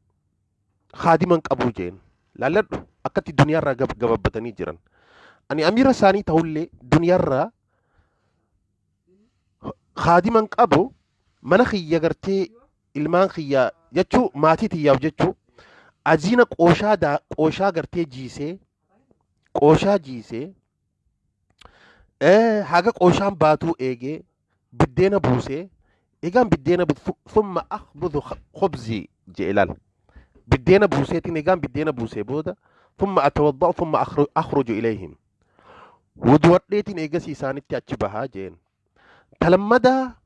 haadiman qabuu jeen. Laalladhu akkatti duniyaarraa gababbatanii jiran. Ani amiira isaanii ta'ullee duniyaarraa haadiman qabu. Mana kiyya gartee ilmaan kiyya jechuu, maatii tiyyaaf jechuu, ajiina qooshaa qooshaa gartee jiisee, qooshaa jiisee, haga qooshaan baatuu eegee biddeena buusee, egaan biddeena thumma akhbudhu khubzii jee. Ilaal, biddeena buuseetiin, egaan biddeena buusee booda Thumma atawadda'u thumma akhruju ilayhim. Wudu'adheetiin eegasii isaanitti achi bahaa jeen. Talammadaa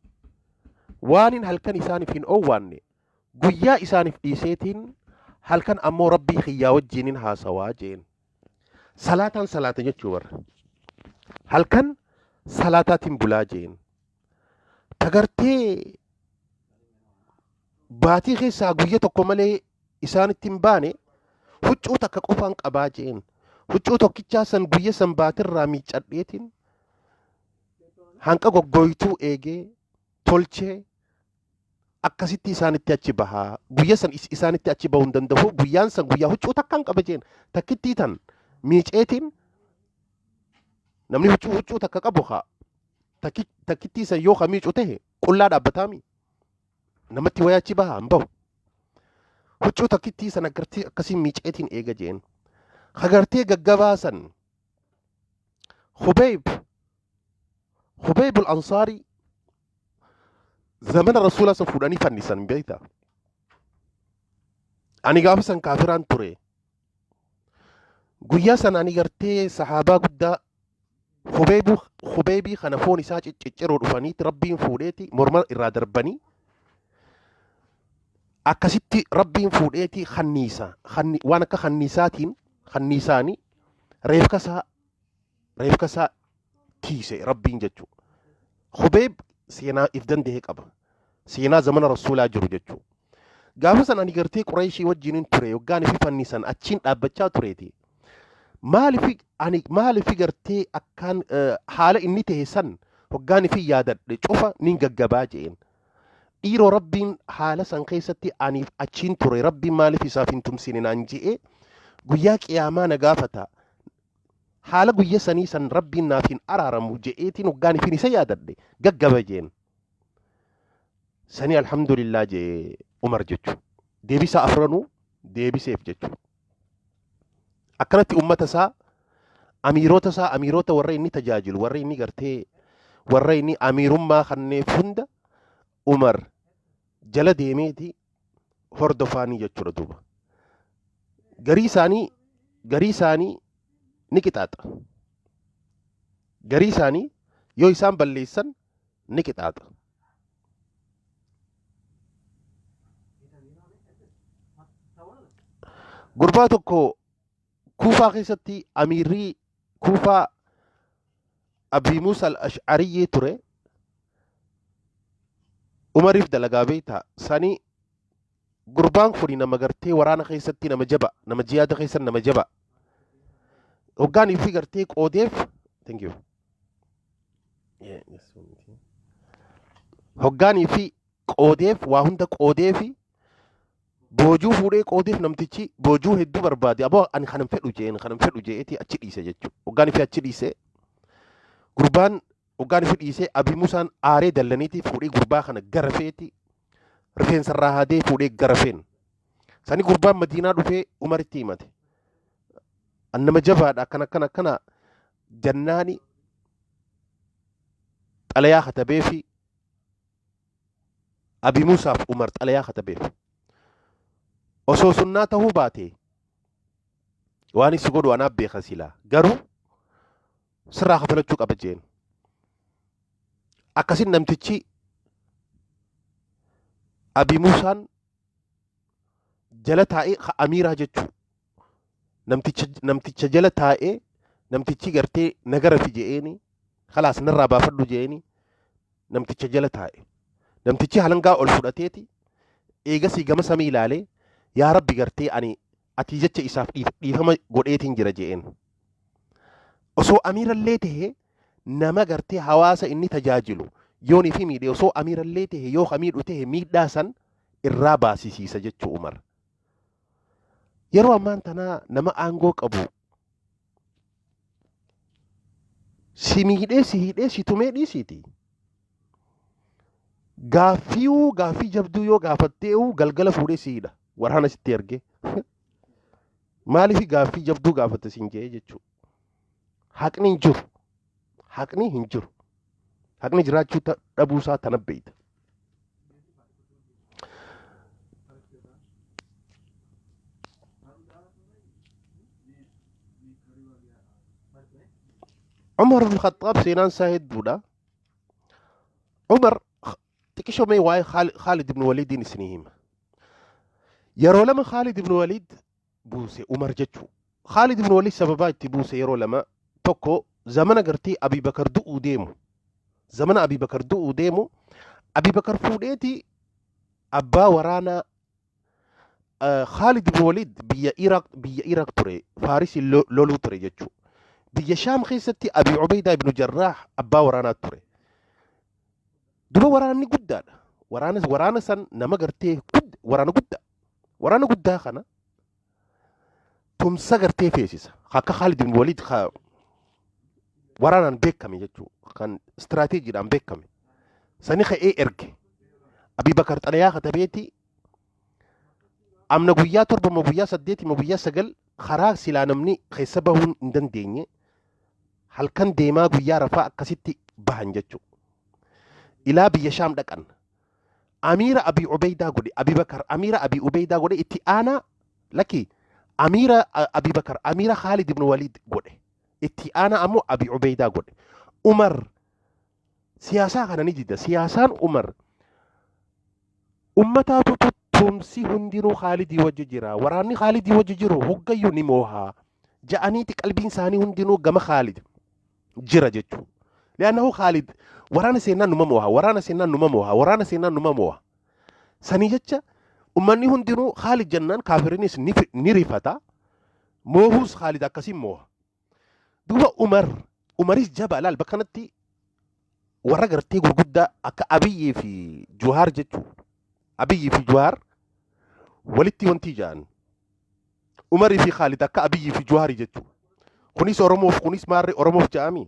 waanin halkan isaaniif hin oowwaanne guyyaa isaaniif dhiiseetiin halkan ammoo Rabbii kiyyaa wajjiinin haasawaa jeen. Salaataan salaata jechuu warra. Halkan salaataatiin bulaa jeen. Tagartee baatii keessaa guyya tokko malee isaanitti hin baane huccuu takka qofaan qabaa jeen. Huccuu tokkichaa san guyya san baatirraa miiccadheetiin hanqa goggooytuu eegee tolchee akkasitti isaanitti achi bahaa. Guyya san isaanitti achi bahuu hin danda'u. Guyyaan san guyyaa huccuu takkaan qaba jeen. Takkittii tan miiceetiin namni huccuu takka qabu haa takkittii san yoo ka miicu tahe qullaa dhaabbataami. Namatti wayaa achi bahaa hin bahu. Huccuu takkittii san agartee akkasiin miiceetiin eega jeen. Hagartee gaggabaa san Hubayb Hubaybul Ansaarii zamana Rasuulaa san fuudhanii fannisan beektaa. Ani gaafa san kaafiraan ture. Guyyaa san ani gartee sahaabaa guddaa Hubeebii kana foon isaa cicciroo dhufaniiti Rabbiin fuudheeti morma irraa darbanii akkasitti Rabbiin fuudheeti kanniisa waan akka kanniisaatiin kanniisaanii reefka isaa tiise Rabbiin jechuudha. Hubeeb seenaa if danda'e qaba. Seenaa zamana Rasuulaa jiru jechuudha. Gaafa san ani gartee Qureeshii wajjinin ture yoggaan fi fannisan achiin dhaabbachaa tureeti. Maaliif ani maaliif gartee akkaan haala inni ta'e san hoggaan fi yaadadhe cufa nin gaggabaa je'een. Dhiiroo Rabbiin haala san keessatti aniif achiin ture Rabbiin maaliif isaaf hin tumsine naan je'ee guyyaa qiyaamaa na gaafata. Haala guyya sanii san Rabbiin naaf hin araaramu je'eetiin hoggaan ifin isa yaadadhe gaggaba jeen. Sanii alhamdulillah jee Umar jechu. Deebisaa afranuu deebiseef jechu. Akkanatti ummata isaa amiirota isaa amiirota warra inni tajaajilu warra inni gartee warra inni amiirummaa kanneef hunda Umar jala deemeeti hordofaanii jechuudha duuba. Garii isaanii ni qixaaxa. Garii isaanii yoo isaan balleessan ni qixaaxa. Gurbaa tokko Kuufaa keessatti amiirrii Kuufaa Abii Muusa al-Ash'ariyyii ture. Umariif dalagaa beektaa sanii gurbaan kuni nama gartee waraana keessatti nama jaba, nama jihaada keessatti nama jaba. Hoggaan fi gartee qoodeef, thank you. Yeah, yes, hoggaanii fi qoodeef waa hunda qoodeefi boojuu fuudhee qoodeef. Namtichi boojuu hedduu barbaade. Aboo, ani kanan fedhu jeen, kanan fedhu jeeti achi dhiise jechuudha. Hoggaan fi achi dhiise gurbaan, hoggaan fi dhiise, Abi Musaan aaree dallaniiti fuudhee gurbaa kana garafeeti rifeensa irraa haadee fuudhee garafeen. Sani gurbaan Madiinaa dhufee Umaritti himate. An nama jabaadha, akkana akkana akkana jannaani xalayaa katabee fi Abi Musaaf Umar xalayaa katabeef. Osoo sunnaa ta'uu baate waan isi godhu anaaf beeka silaa, garuu sirraa kafalachuu qaba jeen. Akkasin namtichi Abi Musaan jala taa'ee amiiraa jechuu namticha jala taa'ee namtichi gartee nagara fi je'eeni khalaas narraa baafadhu je'eeni namticha jala taa'e. Namtichi halangaa ol fudhateeti eegasii gama samii ilaalee, "Yaa Rabbi, gartee ani ati jecha isaaf dhiifama godheetiin jira," je'een. Osoo amiirallee tahee nama gartee hawaasa inni tajaajilu yoonii fi miidhe, osoo amiirallee tahe yoo ka miidhu tahe miidhaa san irraa baasisiisa jechuu Umar. Yeroo ammaan tanaa nama aangoo qabu si miidhee, si hidhee, si tumee dhiisiiti. Gaaffii gaaffii jabduu yoo gaafattee'u galgala fuudhee si hidha. Waraana sitti ergee. Maaliif gaaffii jabduu gaafatte siin jedhee jechuudha. Haqni hin jiru. Haqni hin jiru. Haqni jiraachuu dhabuusaa tana beeyta. Umar ibn Khaxaab seenaan isaa hedduudha. Umar xiqqishoo mee waa'ee Khaalid ibn Waliidiin isinii hima. Yeroo lama Khaalid ibn Waliid buuse Umar jechuu. Khaalid ibn Waliid sababaa itti buuse yeroo lama tokko zamana gartee Abii Bakar du'uu deemu. Zamana Abii Bakar du'uu deemu Abii Bakar fuudheeti abbaa waraanaa Khaalid ibn Waliid biyya Iraaq ture, Faarisiin loluu ture jechuudha. Biyya Shaam keessatti Abii Ubeydaa ibn Jarraah abbaa waraanaa ture. Duba waraanni guddaadha. Waraana san nama gartee waraana guddaa. Waraana guddaa kana tumsa gartee feesisa. Akka Khaalid ibn Waliid waraanaan beekame jechuudha. Kan istiraateejiidhaan beekame. Sani ka'ee erge. Abii Bakar xalayaa katabeeti amna guyyaa 7 ma guyyaa 8 ma guyyaa 9 karaa silaa namni keessa bahuun hin dandeenye halkan deemaa guyyaa rafaa akkasitti bahan jechuudha. Ilaa biyya Shaam dhaqan. Amiira Abii Ubeydaa godhe Abii Bakar, Amiira Abii Ubeydaa godhe itti aanaa, lakki, Amiira Abii Bakar Amiira Khaalid ibn Waliid godhe, itti aanaa ammoo Abii Ubeydaa godhe. Umar siyaasaa kana ni dida. Siyaasaan Umar ummataatu tumsi hundinuu Khaalidii wajji jira. Waraanni Khaalidii wajji jiru hoggayyuu ni moohaa. Ja'aniiti qalbiin isaanii hundinuu gama Khaalid jira jechuudha. Li'annahu Khaalid waraana seennaan numa mooha, waraana seennaan numa mooha, waraana seennaan numa mooha. Sanii jecha ummanni hundinuu Khaalid jennaan kaafirinis ni rifata. Moohuus Khaalid akkasiin mooha. Duuba Umaris jaba laal bakka kanatti warra gartee gurguddaa akka Abiyyii fi Juhaar jechuudha. Abiyyii fi Juhaar walitti wanti ja'an. Umarii fi Khaalid akka Abiyyii fi Juhaarii jechuudha. Kunis Oromoof, kunis maarree Oromoof ja'ami.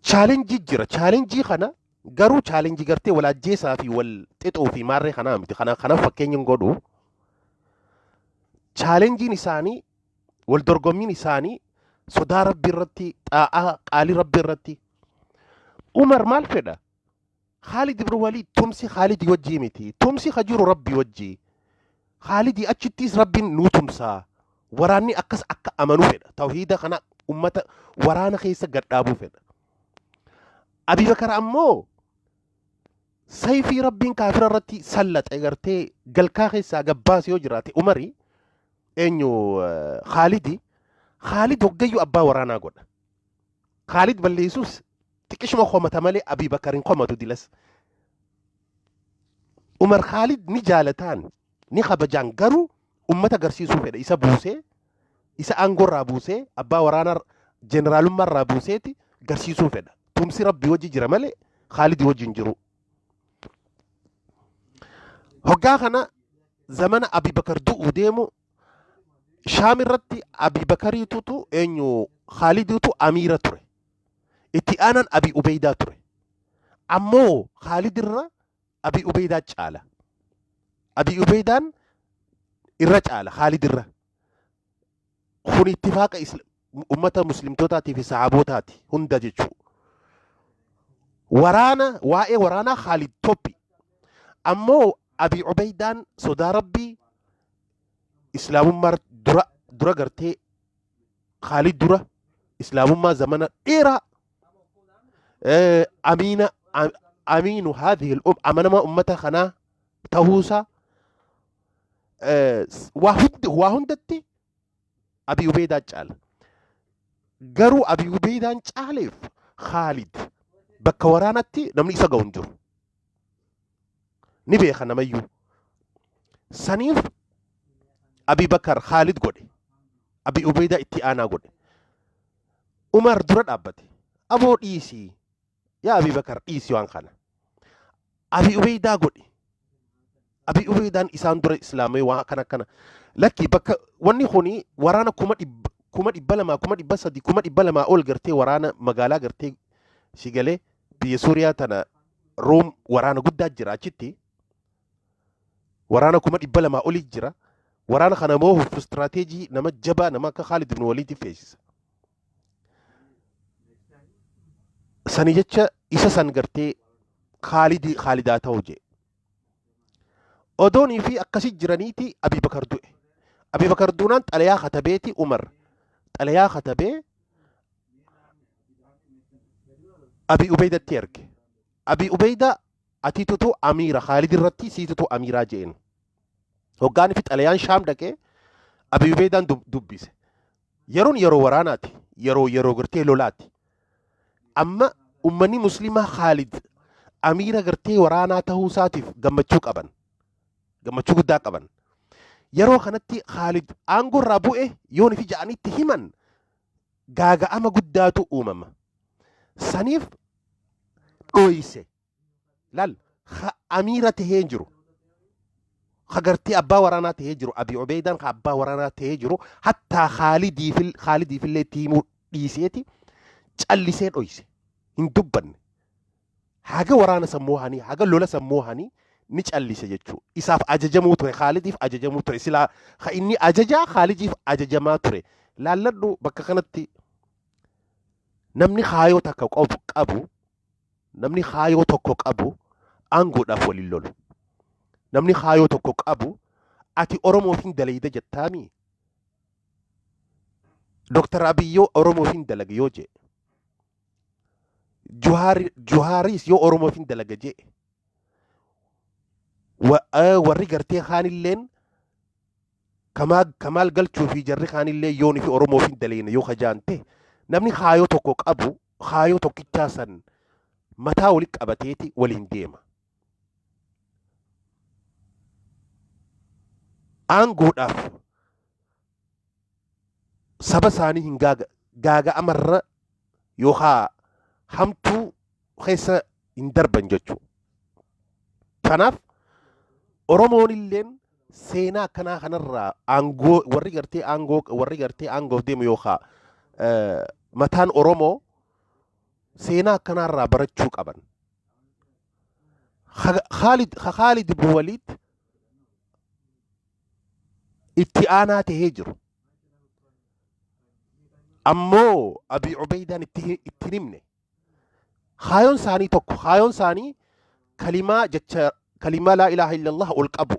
Challenge jira. Challenge kana garuu challenge gartee wal ajjeesaa fi wal xixuu fi maarree kanaa miti. Kana kanaaf fakkeenya hin godhu. Challengeiin isaanii, wal dorgommiin isaanii sodaa Rabbi irratti, xaa'aa qaalii Rabbi irratti. Umar maal fedha? Khaalid ibn Waliid tumsi Khaalid wajjii miti. Tumsi ka jiru Rabbi wajjii. Khaalidii achittis Rabbiin nuu tumsaa. Waraanni akkas akka amanu fedha. Tawhiida kana ummata waraana keessa gadhaabuu fedha. Abii Bakar ammoo sayfii Rabbiin kaafira irratti sallaxe gartee galkaa keessaa gabbaase yoo jiraate Umari eenyu Khaalidi. Khaalid hoggayyuu abbaa waraanaa godha. Khaalid balleessus xiqqishuma komata malee Abii Bakar hin komatu dilas. Umar Khaalid ni jaalataan, ni kabajaan, garuu ummata agarsiisuu fedha. Isa buusee, isa aangoorraa buusee, abbaa waraanaa jeneraalummaarraa buuseeti garsiisuu fedha. Tumsi Rabbi wajji jira malee Khaalid wajji hin jiru. Hoggaa kana zamana Abii Bakar du'uu deemu Shaam irratti Abii Bakariitutu eenyu Khaalidiitu amiira ture. Itti aanaan Abii Ubeydaa ture. Ammoo Khaalid irra Abii Ubeydaa caala. Abii Ubeydaan irra caala Khaalid irra. Kun ittifaaqa ummata muslimtootaatii fi sahaabootaati hunda jechuudha. Waraana waa'ee waraanaa Khaalid toppi. Ammoo Abii Ubeydaan sodaa Rabbii islaamummaa dura gartee Khaalid dura islaamummaa zamana dheeraa amiina amiinu haadhihi al amanamaa ummata kanaa tahuusaa waa hundatti Abii Ubeydaa caala. Garuu Abii Ubeydaan caaleef Khaalid bakka waraanatti namni isa ga'u hin jiru. Ni beeka namayyuu. Saniif Abii Bakar Khaalid godhe. Abii Ubeydaa itti aanaa godhe. Umar dura dhaabbate. Aboo dhiisii. Yaa Abii Bakar, dhiisii waan kana. Abii Ubeydaa godhe. Abii Ubeydaan isaan dura islaamee waan akkana akkana. Lakki, bakka wanni kuni waraana 200,000, 200,000, 300,000, 200,000 ol gartee waraana magaalaa gartee si galee biyya Suuriyaa tana Room waraana guddaa jira achitti. Waraana 200,000 olii jira. Waraana kana moohuuf istiraateejii nama jabaa nama akka Khaalid ibn Waliid feesisa. Sani jecha isa san gartee Khaalidi Khaalidaa ta'u jee. Odoonii fi akkasi jiraniiti Abii Bakar du'e. Abii Bakar duunaan xalayaa katabeeti Umar xalayaa katabee Abii Ubeydatti erge. Abii Ubeyda atitutu amiira Khaalid irratti siitutu amiiraa je'een. Hoggaan fi xalayaan Shaam dhaqee Abii Ubeydaan dubbise. Yeroon yeroo waraanaati. Yeroo gartee lolaati. Amma ummanni muslimaa Khaalid amiira gartee waraanaa tahuu isaatiif gammachuu qaban. Gammachuu guddaa qaban. Yeroo kanatti Khaalid aangoo irraa bu'e yoon fi ja'anitti himan gaaga'ama guddaatu uumama. Saniif dhoyse. Laal ka amiira tahee hin jiru. Ka gartee abbaa waraanaa tahee jiru Abii Ubeydaan ka abbaa waraanaa tahee jiru hattaa Khaalidiifillee itti himuu dhiiseeti callisee dhoyse. Hin dubbanne. Haga waraana san moohanii haga lola san moohanii ni callise jechuu. Isaaf ajajamuu ture Khaalidiif ajajamuu ture silaa ka inni ajajaa Khaalidiif ajajamaa ture. Laalladhu bakka kanatti namni kaayoo takka qabu namni kaayoo tokko qabu aangoodhaaf waliin lolu. Namni kaayoo tokko qabu ati Oromoof hin dalayda jettaami. Dr. Abiy yoo Oromoof hin dalaga yoo jee. Juhaaris yoo Oromoof hin dalaga jee. Warri gartee kaanilleen kamaal galchuu fi jarri kaanillee yoon fi Oromoof hin dalayne yoo kajaante namni kaayoo tokko qabu kaayoo tokkichaa san mataa walitti qabateeti waliin deema. Aangoodhaaf saba isaanii hin gaaga'amarra yookaa hamtuu keessa hin darban jechuudha. Kanaaf Oromoon illeen seenaa akkanaa kanarraa aangoo warri gartee aangoo warri gartee aangoof deemu yookaa mataan Oromoo seenaa akkanaarraa barachuu qaban. Khaalid ibn Waliid itti aanaa tahee jiru. Ammoo Abii Ubeydaan itti hin himne. Kaayoon isaanii tokko. Kaayoon isaanii kalimaa jecha kalimaa laa ilaaha illallah ol qabu.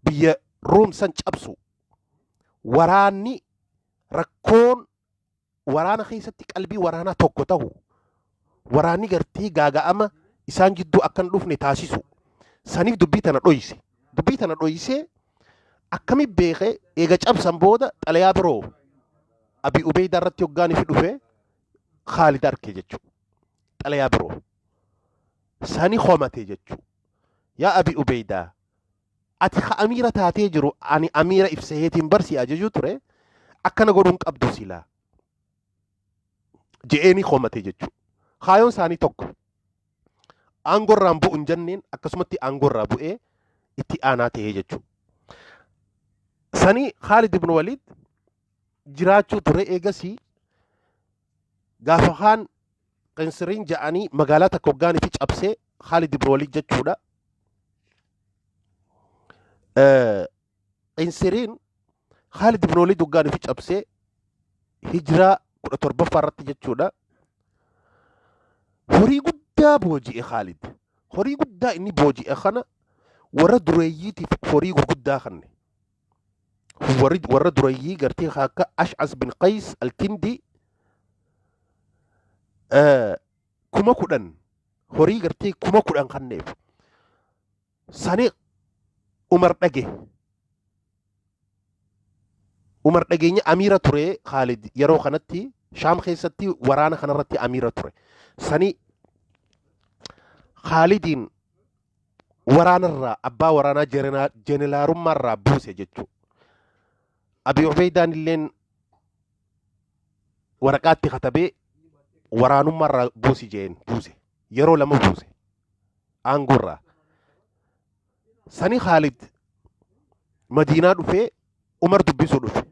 Biyya Ruum san cabsu. Waraanni rakkoon waraana keessatti qalbii waraanaa tokko tahu waraanni gartee gaaga'ama isaan jidduu akka hin dhufne taasisu. Saniif dubbii tana dhoyse. Dubbii tana dhoysee akkami beekee eega cabsan booda xalayaa biroo Abii Ubeydaa irratti hoggaan ifi dhufe Khaalid arke jechuudha. Xalayaa biroo. Sani komate jechuudha. Yaa Abii Ubeydaa ati ka amiira taatee jiru ani amiira ibsaheetiin barsi ajajuu ture akkana godhuun qabdu silaa je'eeni komate jechuudha. Kaayoon isaanii tokko. Aangoo irraan bu'u hin jenneen akkasumatti aangoo irraa bu'ee itti aanaa ta'ee jechuudha. Sanii Khaalid ibn Waliid jiraachuu ture eegasii gaafa kaan Qinsiriin ja'anii magaalaa takka hoggaanii fi cabsee Khaalid ibn Waliid jechuudha. Qinsiriin Khaalid ibn Waliid hoggaanii fi cabsee hijiraa 17ffaa irratti jechuudha. Horii guddaa booji'e Khaalid. Horii guddaa inni booji'e kana warra dureeyyiitiif horii gurguddaa kanne. Warra dureeyyii gartee akka Ash'as bin Qays al-Kindi 10,000 horii gartee 10,000 kanneef. Sani Umar dhage. Umar dhageenya amiira ture Khaalid yeroo kanatti Shaam keessatti waraana kanarratti amiira ture. Sani Khaalidiin waraanarraa abbaa waraanaa jeneraalummaarraa buuse jechuudha. Abi Ubeydaan illeen waraqaatti katabee waraanummaarraa buusi jeen buuse. Yeroo lama buuse. Aangoorraa. Sani Khaalid Madiinaa dhufee Umar dubbisuu dhufe.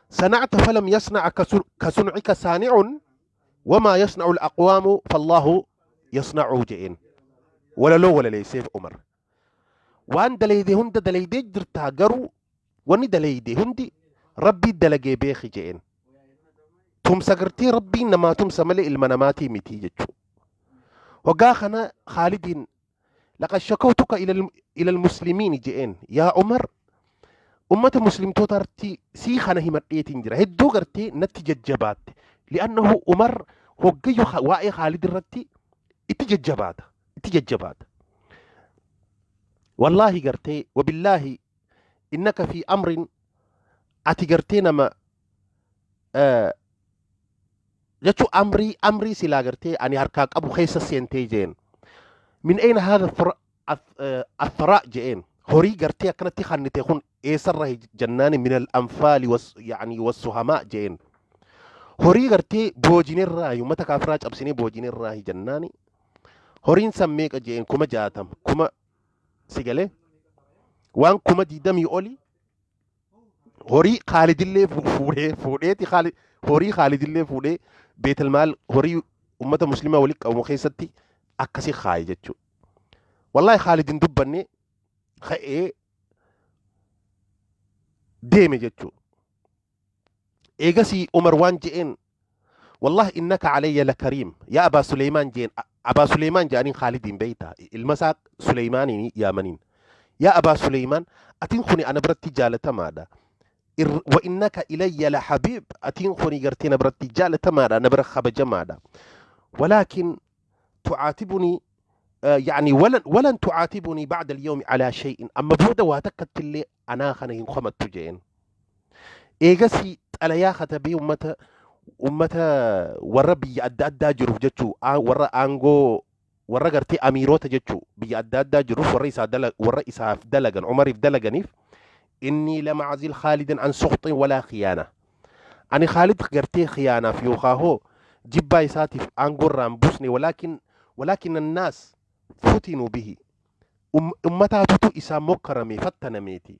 Sanacta falam yasna'a kasun'ika saani'un wamaa yasna'u al-aqwaamu fallaahu yasna'u je'een. Walaloo walaleesseef Umar. Waan daleeyde hunda daleeydee jirtaa garuu wanni daleeyde hundi Rabbii dalagee beeki je'een. Tumsa gartee Rabbiin namaa tumsa malee ilma namaatii miti jechuudha. Hoggaa kana Khaalidiin laqad shakawtuka ila al-muslimiin je'een yaa Umar. Ummata muslimtootaatti sii kana himadheetiin jira. Hedduu gartee natti jajjabaatte. Li'annahu Umar hoggayyuu waa'ee Khaalid irratti itti jajjabaata. Itti jajjabaata. Wallaahi gartee wabillaahi innaka fi amrin ati gartee nama jechuu amrii silaa gartee ani harkaa qabu keessa seentee jeen. Min ayna haadha atharaa je'een horii gartee akkanatti kannite kun eessarra jennaani min al-anfaali yani wassuhamaa je'een. Horii gartee boojinerraahi ummata kaafiraa cabsinee boojinerraahi jennaani horiin san meeqa je'een 60,000 kuma si galee waan 20,000 oli horii Khaalidillee fuudhee fuudheeti Khaalid horii Khaalidillee fuudhee beetelmaal horii ummata muslimaa walitti qabamu keessatti akkasi kaaye jechuudha. Wallaahi Khaalid hin dubbanne ka'ee deeme jechuudha. Eegasii Umar waan je'een wallahi innaka alayya lakariim yaa Abaa Suleymaan jeen Abaa Suleymaan jedhaniin Khaalidiin beeyta ilma isaa Suleymaaniin yaamaniin yaa Abaa Suleymaan atiin kuni ana biratti jaalatamaadha wa innaka ilayya la habiib atiin kuni gartee na biratti jaalatamaadha na bira kabajamaadha walaakin tucaatibunii يعني ولن تعاتبني بعد اليوم على شيء أما بودا واتكت اللي أنا خنا هنخمت جين إيجاسي xalayaa katabee ummata warra biyya adda addaa jiruuf jechuu warra aangoo warra gartee amiirota jechuu biyya adda addaa jiruuf warra isaa warra isaaf dalagan Umariif dalaganiif inni lama azil Khaalidan an sukhxin walaa khiyaana ani Khaalid gartee khiyaanaaf yookaa hoo jibbaa isaatiif aangoo irraa hin buusne walaakin annaas futinuu bihi ummataatutu isaa mokkarame fattanameeti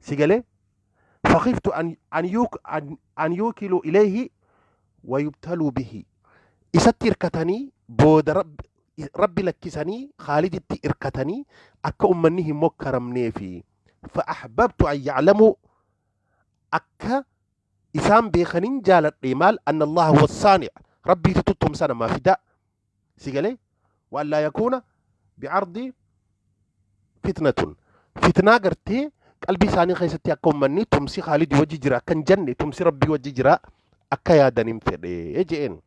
si galee fakhiftu an yuukilu ilayhi wayubtaluu bihi isatti irkatanii booda rabbi lakkisanii Khaaliditti irkatanii akka ummanni hin mokkaramneefi fa ahbabtu an ya'lamuu akka isaan beekanin jaaladhe maal anna allaha huwa saani' rabbiitu tuttumsa namaa fida si galee waan laa yakuuna bi'ardi fitnatun fitnaa gartee qalbii isaanii keessatti akka ummanni tumsi Khaalid wajji jira akka hin jenne tumsi rabbii wajji jira akka yaadanin fedhe je'een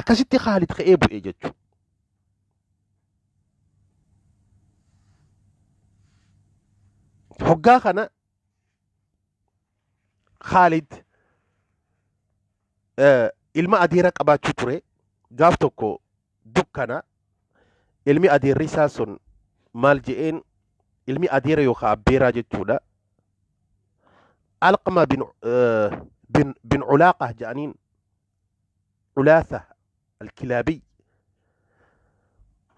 akkasitti Khaalid ka'ee bu'e jechuudha. Hoggaa kana Khaalid ilma adeera qabaachuu ture gaaf tokko dukkana ilmi adeerri isaa sun maal je'een ilmi adeera yookaan abbeeraa jechuudha. Alqama bin Ulaaqah jedhaniin Ulaasa al-Kilaabiy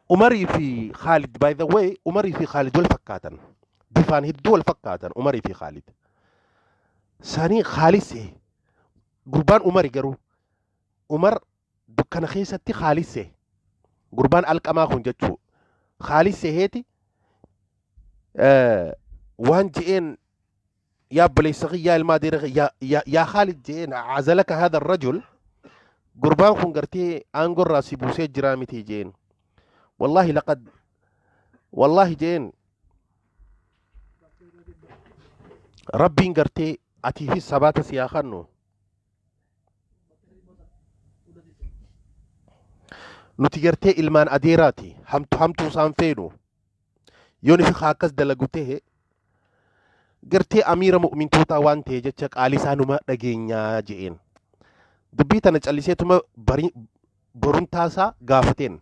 Umarii fi Khaalid by the way Umarii fi Khaalid wal fakkaatan bifaan hedduu wal fakkaatan Umarii fi Khaalid sanii Khaalid se'e gurbaan Umari garuu Umar dukkana keessatti Khaalid se'e gurbaan alqamaa kun jechuu Khaalid se'eeti waan je'een yaa obboleessa kiyyaa ilma adeera kiyya yaa Khaalid je'een azalaka haadha rajul gurbaan kun gartee aangoo irraa si buusee jiraa miti je'een wallaahi laqad wallaahi je'een rabbiin gartee atiifis sabaata si haa kennu nuti gartee ilmaan adeeraati hamtu hamtuu isaan feenu yoon ifi akkas dalagu ta'e gartee amiira mu'mintootaa waan ta'e jecha qaalii isaa numa dhageenyaa je'een. Dubbii tana calliseetuma borumtaa isaa gaafateen.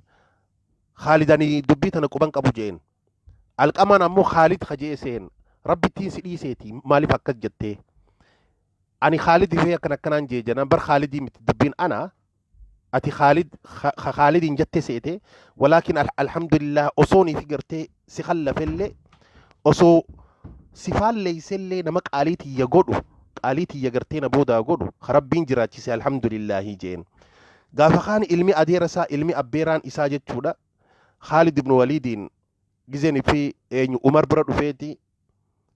Khaalid ani dubbii tana quban qabu je'een. Alqamaan ammoo Khaalid ka je'e seen rabbittiin si dhiiseeti maaliif akkas jettee. Ani Khaalid ifee akkan akkanaan jee jenaan bar Khaalidii miti dubbiin ana ati Khaalid ka Khaalidiin jette seete walaakin alhamdulillah osoonii fi gartee si kallafellee osoo si faalleeysellee nama qaalii tiyya godhu qaalii tiyya gartee na boodaa godhu ka rabbiin jiraachise alhamdulillaahi jeen gaafa kaan ilmi adeera isaa ilmi abbeeraan isaa jechuudha Khaalid ibn Waliidiin gizeen fi eenyu Umar bira dhufeeti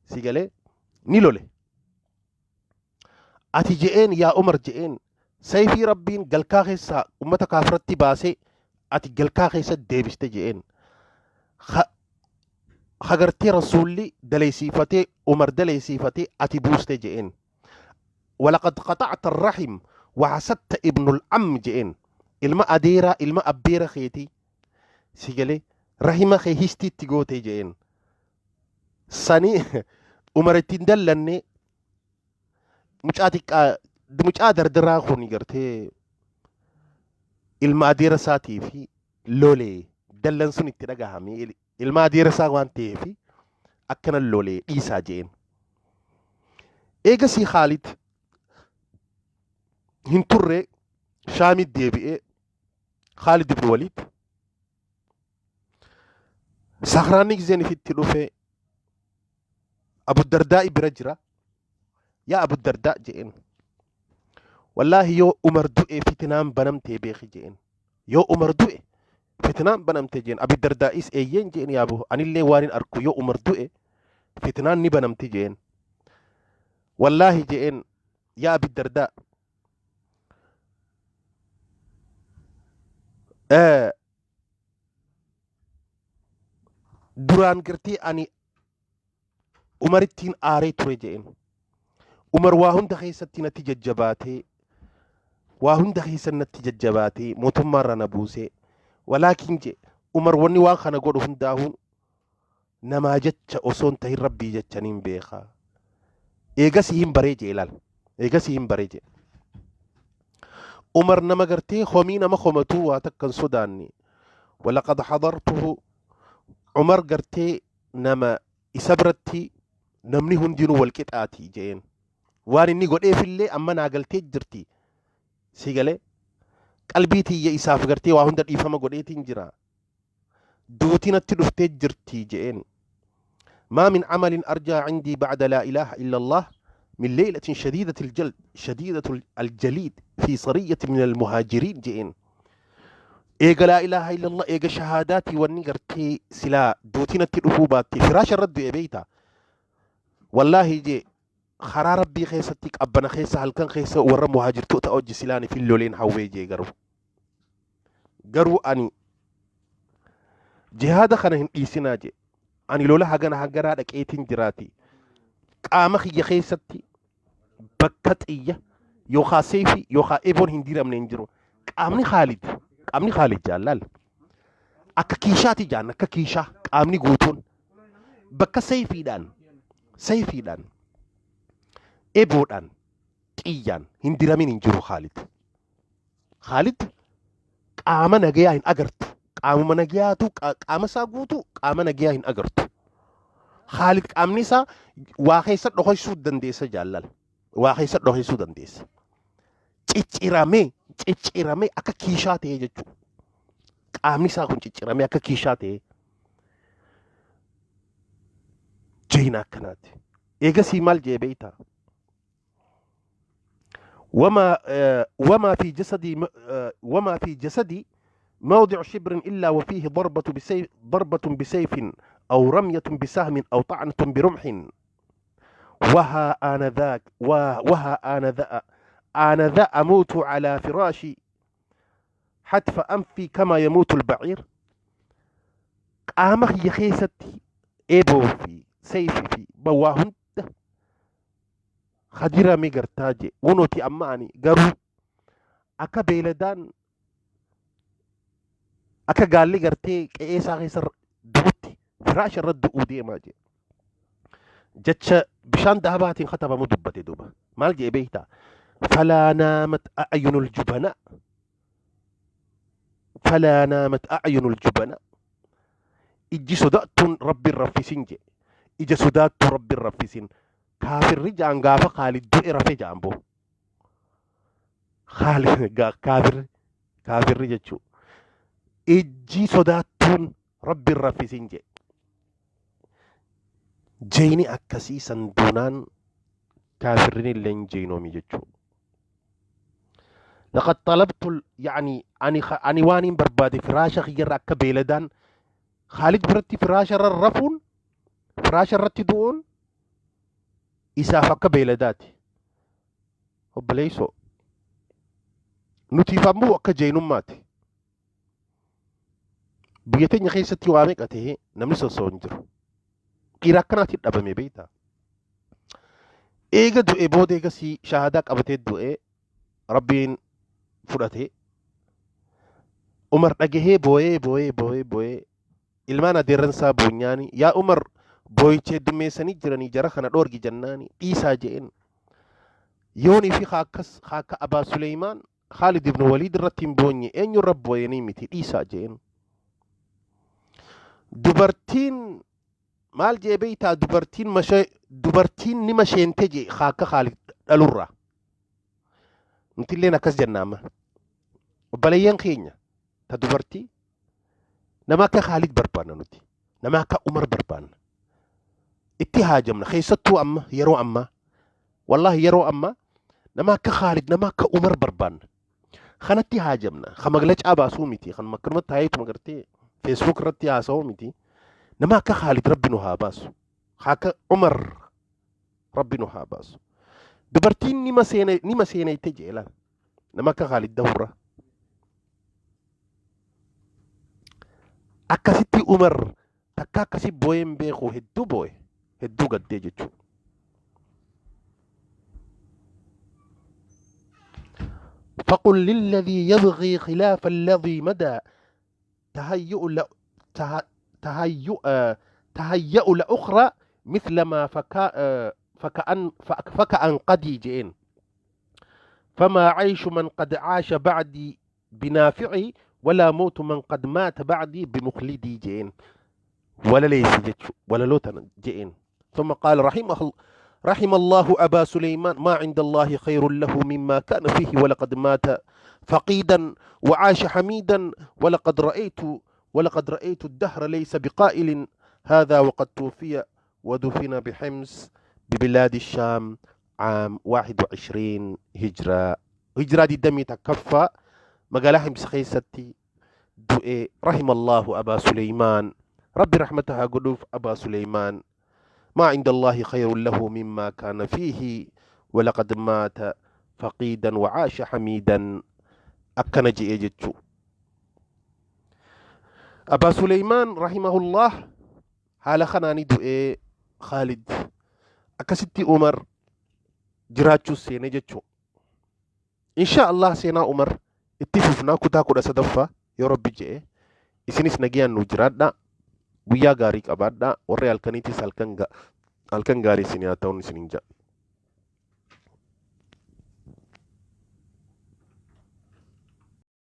si galee ni lole Ati je'een yaa Umar je'een sayfii Rabbiin galkaa keessaa ummata kaafiratti baasee ati galkaa keessa deebiste je'een. Hagartee Rasuulli daleeysiifatee, Umar daleeysiifatee ati buuste je'een. Walaqad qaxacta arrahim wa hasadta ibnul amm je'een. Ilma adeeraa, ilma abbeera keetii si galee rahima kee histiitti goote je'een. Sani Umar ittiin dallanne, mucaa xiqqaa, mucaa dardaraa kun gartee ilma adeera isaatii fi lolee dallan sun itti dhagahame, ilma adeera isaa waan ta'eef akkana lolee dhiisaa je'een. Eegasii Khaalid hin turre, Shaamit deebi'ee. Khaalid ibn Waliid sakraanni gizeen ifitti dhufe Abu Dardaa'i bira jira. Yaa Abu Dardaa je'een, wallaahi yoo Umar du'e fitinaan banamtee beeki je'een. Yoo Umar du'e fitnaan banamte jeen. Abi Dardaa'is eeyyeen jeen, yaabu anillee waan hin arku, yoo Umar du'e fitnaan ni banamti jeen. Wallaahi jeen, yaa Abi Dardaa, duraan gartee ani Umarittiin aaree ture jeen. Umar waa hunda keessatti natti jajjabaatee, waa hunda keessa natti jajjabaatee mootummaarra na buusee, walaakin je Umar wanni waan kana godhu hundaa'uun namaa jecha osoo hin tahin Rabbii jechaniin beeka. Eegasii hin baree jee ilaal. Eegasii hin baree jee. Umar nama gartee homii nama homatuu waa takka hin sodaanne. Walaqad hadartuhu, Umar gartee nama isa biratti namni hundinuu wal qixaati jeen. Waan inni godheefillee amma naa galtee jirti. Si galee qalbii tiyya isaaf gartee waa hunda dhiifama godheetiin jira. Duuti natti dhuftee jirti je'een. Maa min amalin arjaa cindii bacda laa ilaaha illa Allah min leeylatin shadiidati aljald shadiidatu aljaliid fi sariyyatin min almuhaajiriin je'een. Eega laa ilaaha illa Allah, eega shahaadaatii wanni gartee silaa duuti natti dhufuu baatte firaasha irra du'e beeyta. Wallaahi jee, karaa Rabbii keessatti qabbana keessa halkan keessa warra muhaajirtoota hojii silaan fi loleen hawwee jee, garuu ani jihaada kana hin dhiisinaa jee. Ani lola hagana hanganaa dhaqeetiin jiraati, qaama kiyya keessatti bakka xiyya yookaa seefi yookaa eboon hin diramne hin jiru. Qaamni Khaalid, qaamni Khaalid jaallaal akka kiishaati jaan, akka kiishaa qaamni guutuun bakka seefiidhaan, eboodhaan, xiyyaan hin diramin hin jiru. Khaalid, Khaalid qaama nagayaa hin agartu. Qaamuma nagayaatu qaama isaa guutuu qaama nagayaa hin agartu. Khaalid qaamni isaa waa keessa dhokaysuu dandeessa jaallal. Waa keessa dhokaysuu dandeessa. Cicciramee cicciramee akka kiishaa ta'ee jechuudha. Qaamni isaa kun cicciramee akka kiishaa ta'ee. Jeena akkanaati. Eegasii maal jee beektaa? وما في جسدي موضع شبر إلا وفيه ضربة بسيف، ضربة بسيف أو رمية بسهم أو طعنة برمح، وها أنا ذاك وها أنا ذا أموت على فراشي حتف أنفي كما يموت البعير. Qaama kiyya keessatti eeboo fi seeyfii fi bawwaa hunda hadirame gartaa je. Wunuti amma ani garuu akka beeyladaan, akka gaalli gartee qe'ee isaa keessa du'utti firaasha irra du'uu deemaa je. Jecha bishaan dahabaatiin katabamu dubbate duuba. Maal jee beektaa? Falaa naamat a'yunul jubanaa, falaa naamat a'yunul jubanaa, ijji sodaattuun Rabbiin raffisin je. Ija sodaattuu Rabbiin raffisin. Kaafirri jaan gaafa Khaalid du'e rafe jaan boo. Khaalid kaafirri, kaafirri jechuu, ijji sodaattuun Rabbiin raffisin je. Jeeyni akkasii san duunaan kaafirrin illee hin jeynoomi jechuu. Laqad talabtu yani ani waan hin barbaade firaasha kiyyarra akka beeladaan. Khaalid biratti firaasha irra rafuun, firaasha irratti du'uun isaaf akka beeladaati. Obboleessoo, nutiif ammoo akka jeenummaati. Biyya teenya keessatti waa meeqa ta'ee namni sosso'u hin jiru. Dhiira akkanaatiin dhabame beektaa. Eega du'e booda eegasii shahaadaa qabatee du'e Rabbiin fudhate. Umar dhagahee booyee booyee booyee booyee ilmaan adeerransaa boonyaani yaa Umar booyicha heddummeessanii jiranii jara kana dhoorgi jennaani dhiisaa je'een. Yoonii fi akkas akka Abaa Suleymaan Khaalid ibn Waliid irratti hin boonye eenyu irra booyanii miti dhiisaa je'een. Dubartiin maal jee beeytaa dubartiin mashee dubartiin ni masheente jee akka Khaalid dhalurraa. Nutilleen akkas jenna amma. Obboleeyyan keenya ta dubartii nama akka Khaalid barbaanna nuti. Nama akka Umar barbaanna. Itti haajamna keessattuu amma yeroo ammaa. Wallaahi yeroo ammaa nama akka Khaalid nama akka Umar barbaanna. Kanatti haajamna. Kan maglacaa baasuu miti. Kan akkanumatti taa'eetuma gartee Facebook irratti haasa'uu miti. Nama akka Khaalid Rabbi nu haa baasu. Akka Umar Rabbi nu haa baasu. Dubartiin nima seene nima seeneyte jee laal. Nama akka Khaalid dahurra. Akkasitti Umar takka akkasi booyee hin beeku hedduu booye hedduu gaddee jechuudha. فقل للذي يبغي خلاف الذي مدى تهيؤ ل... ته... تهيؤ تهيأ لأخرى مثل ما فكا... فكأن فكأن قدي جئن فما عيش من قد عاش بعدي بنافعي ولا موت من قد مات بعدي بمخلدي جئن ولا ليس جتشو ولا لوتن جئن ثم قال رحمه رحم الله أبا سليمان ما عند الله خير له مما كان فيه ولقد مات فقيدا وعاش حميدا ولقد رأيت ولقد رأيت الدهر ليس بقائل هذا وقد توفي ودفن بحمص ببلاد الشام عام 21 هجرة هجرة دي دمي تكفى مقالة حمص خيستي du'e رحم الله أبا سليمان ربي رحمتها قدوف أبا سليمان ما عند الله خير له مما كان فيه ولقد مات فقيدا وعاش حميدا أكن جئ أبا سليمان رحمه الله haala kanaani du'ee Khaalid akkasitti Umar jiraachuu seene jechuu. Insha Allah seenaa Umar itti fufnaa kutaa 13ffaa yoo Rabbi je'e. Isinis nagayaan nu jiraadhaa. Guyyaa gaarii qabaadhaa. Warri halkaniitis halkan gaarii isin haa ta'uun isinin ja'a.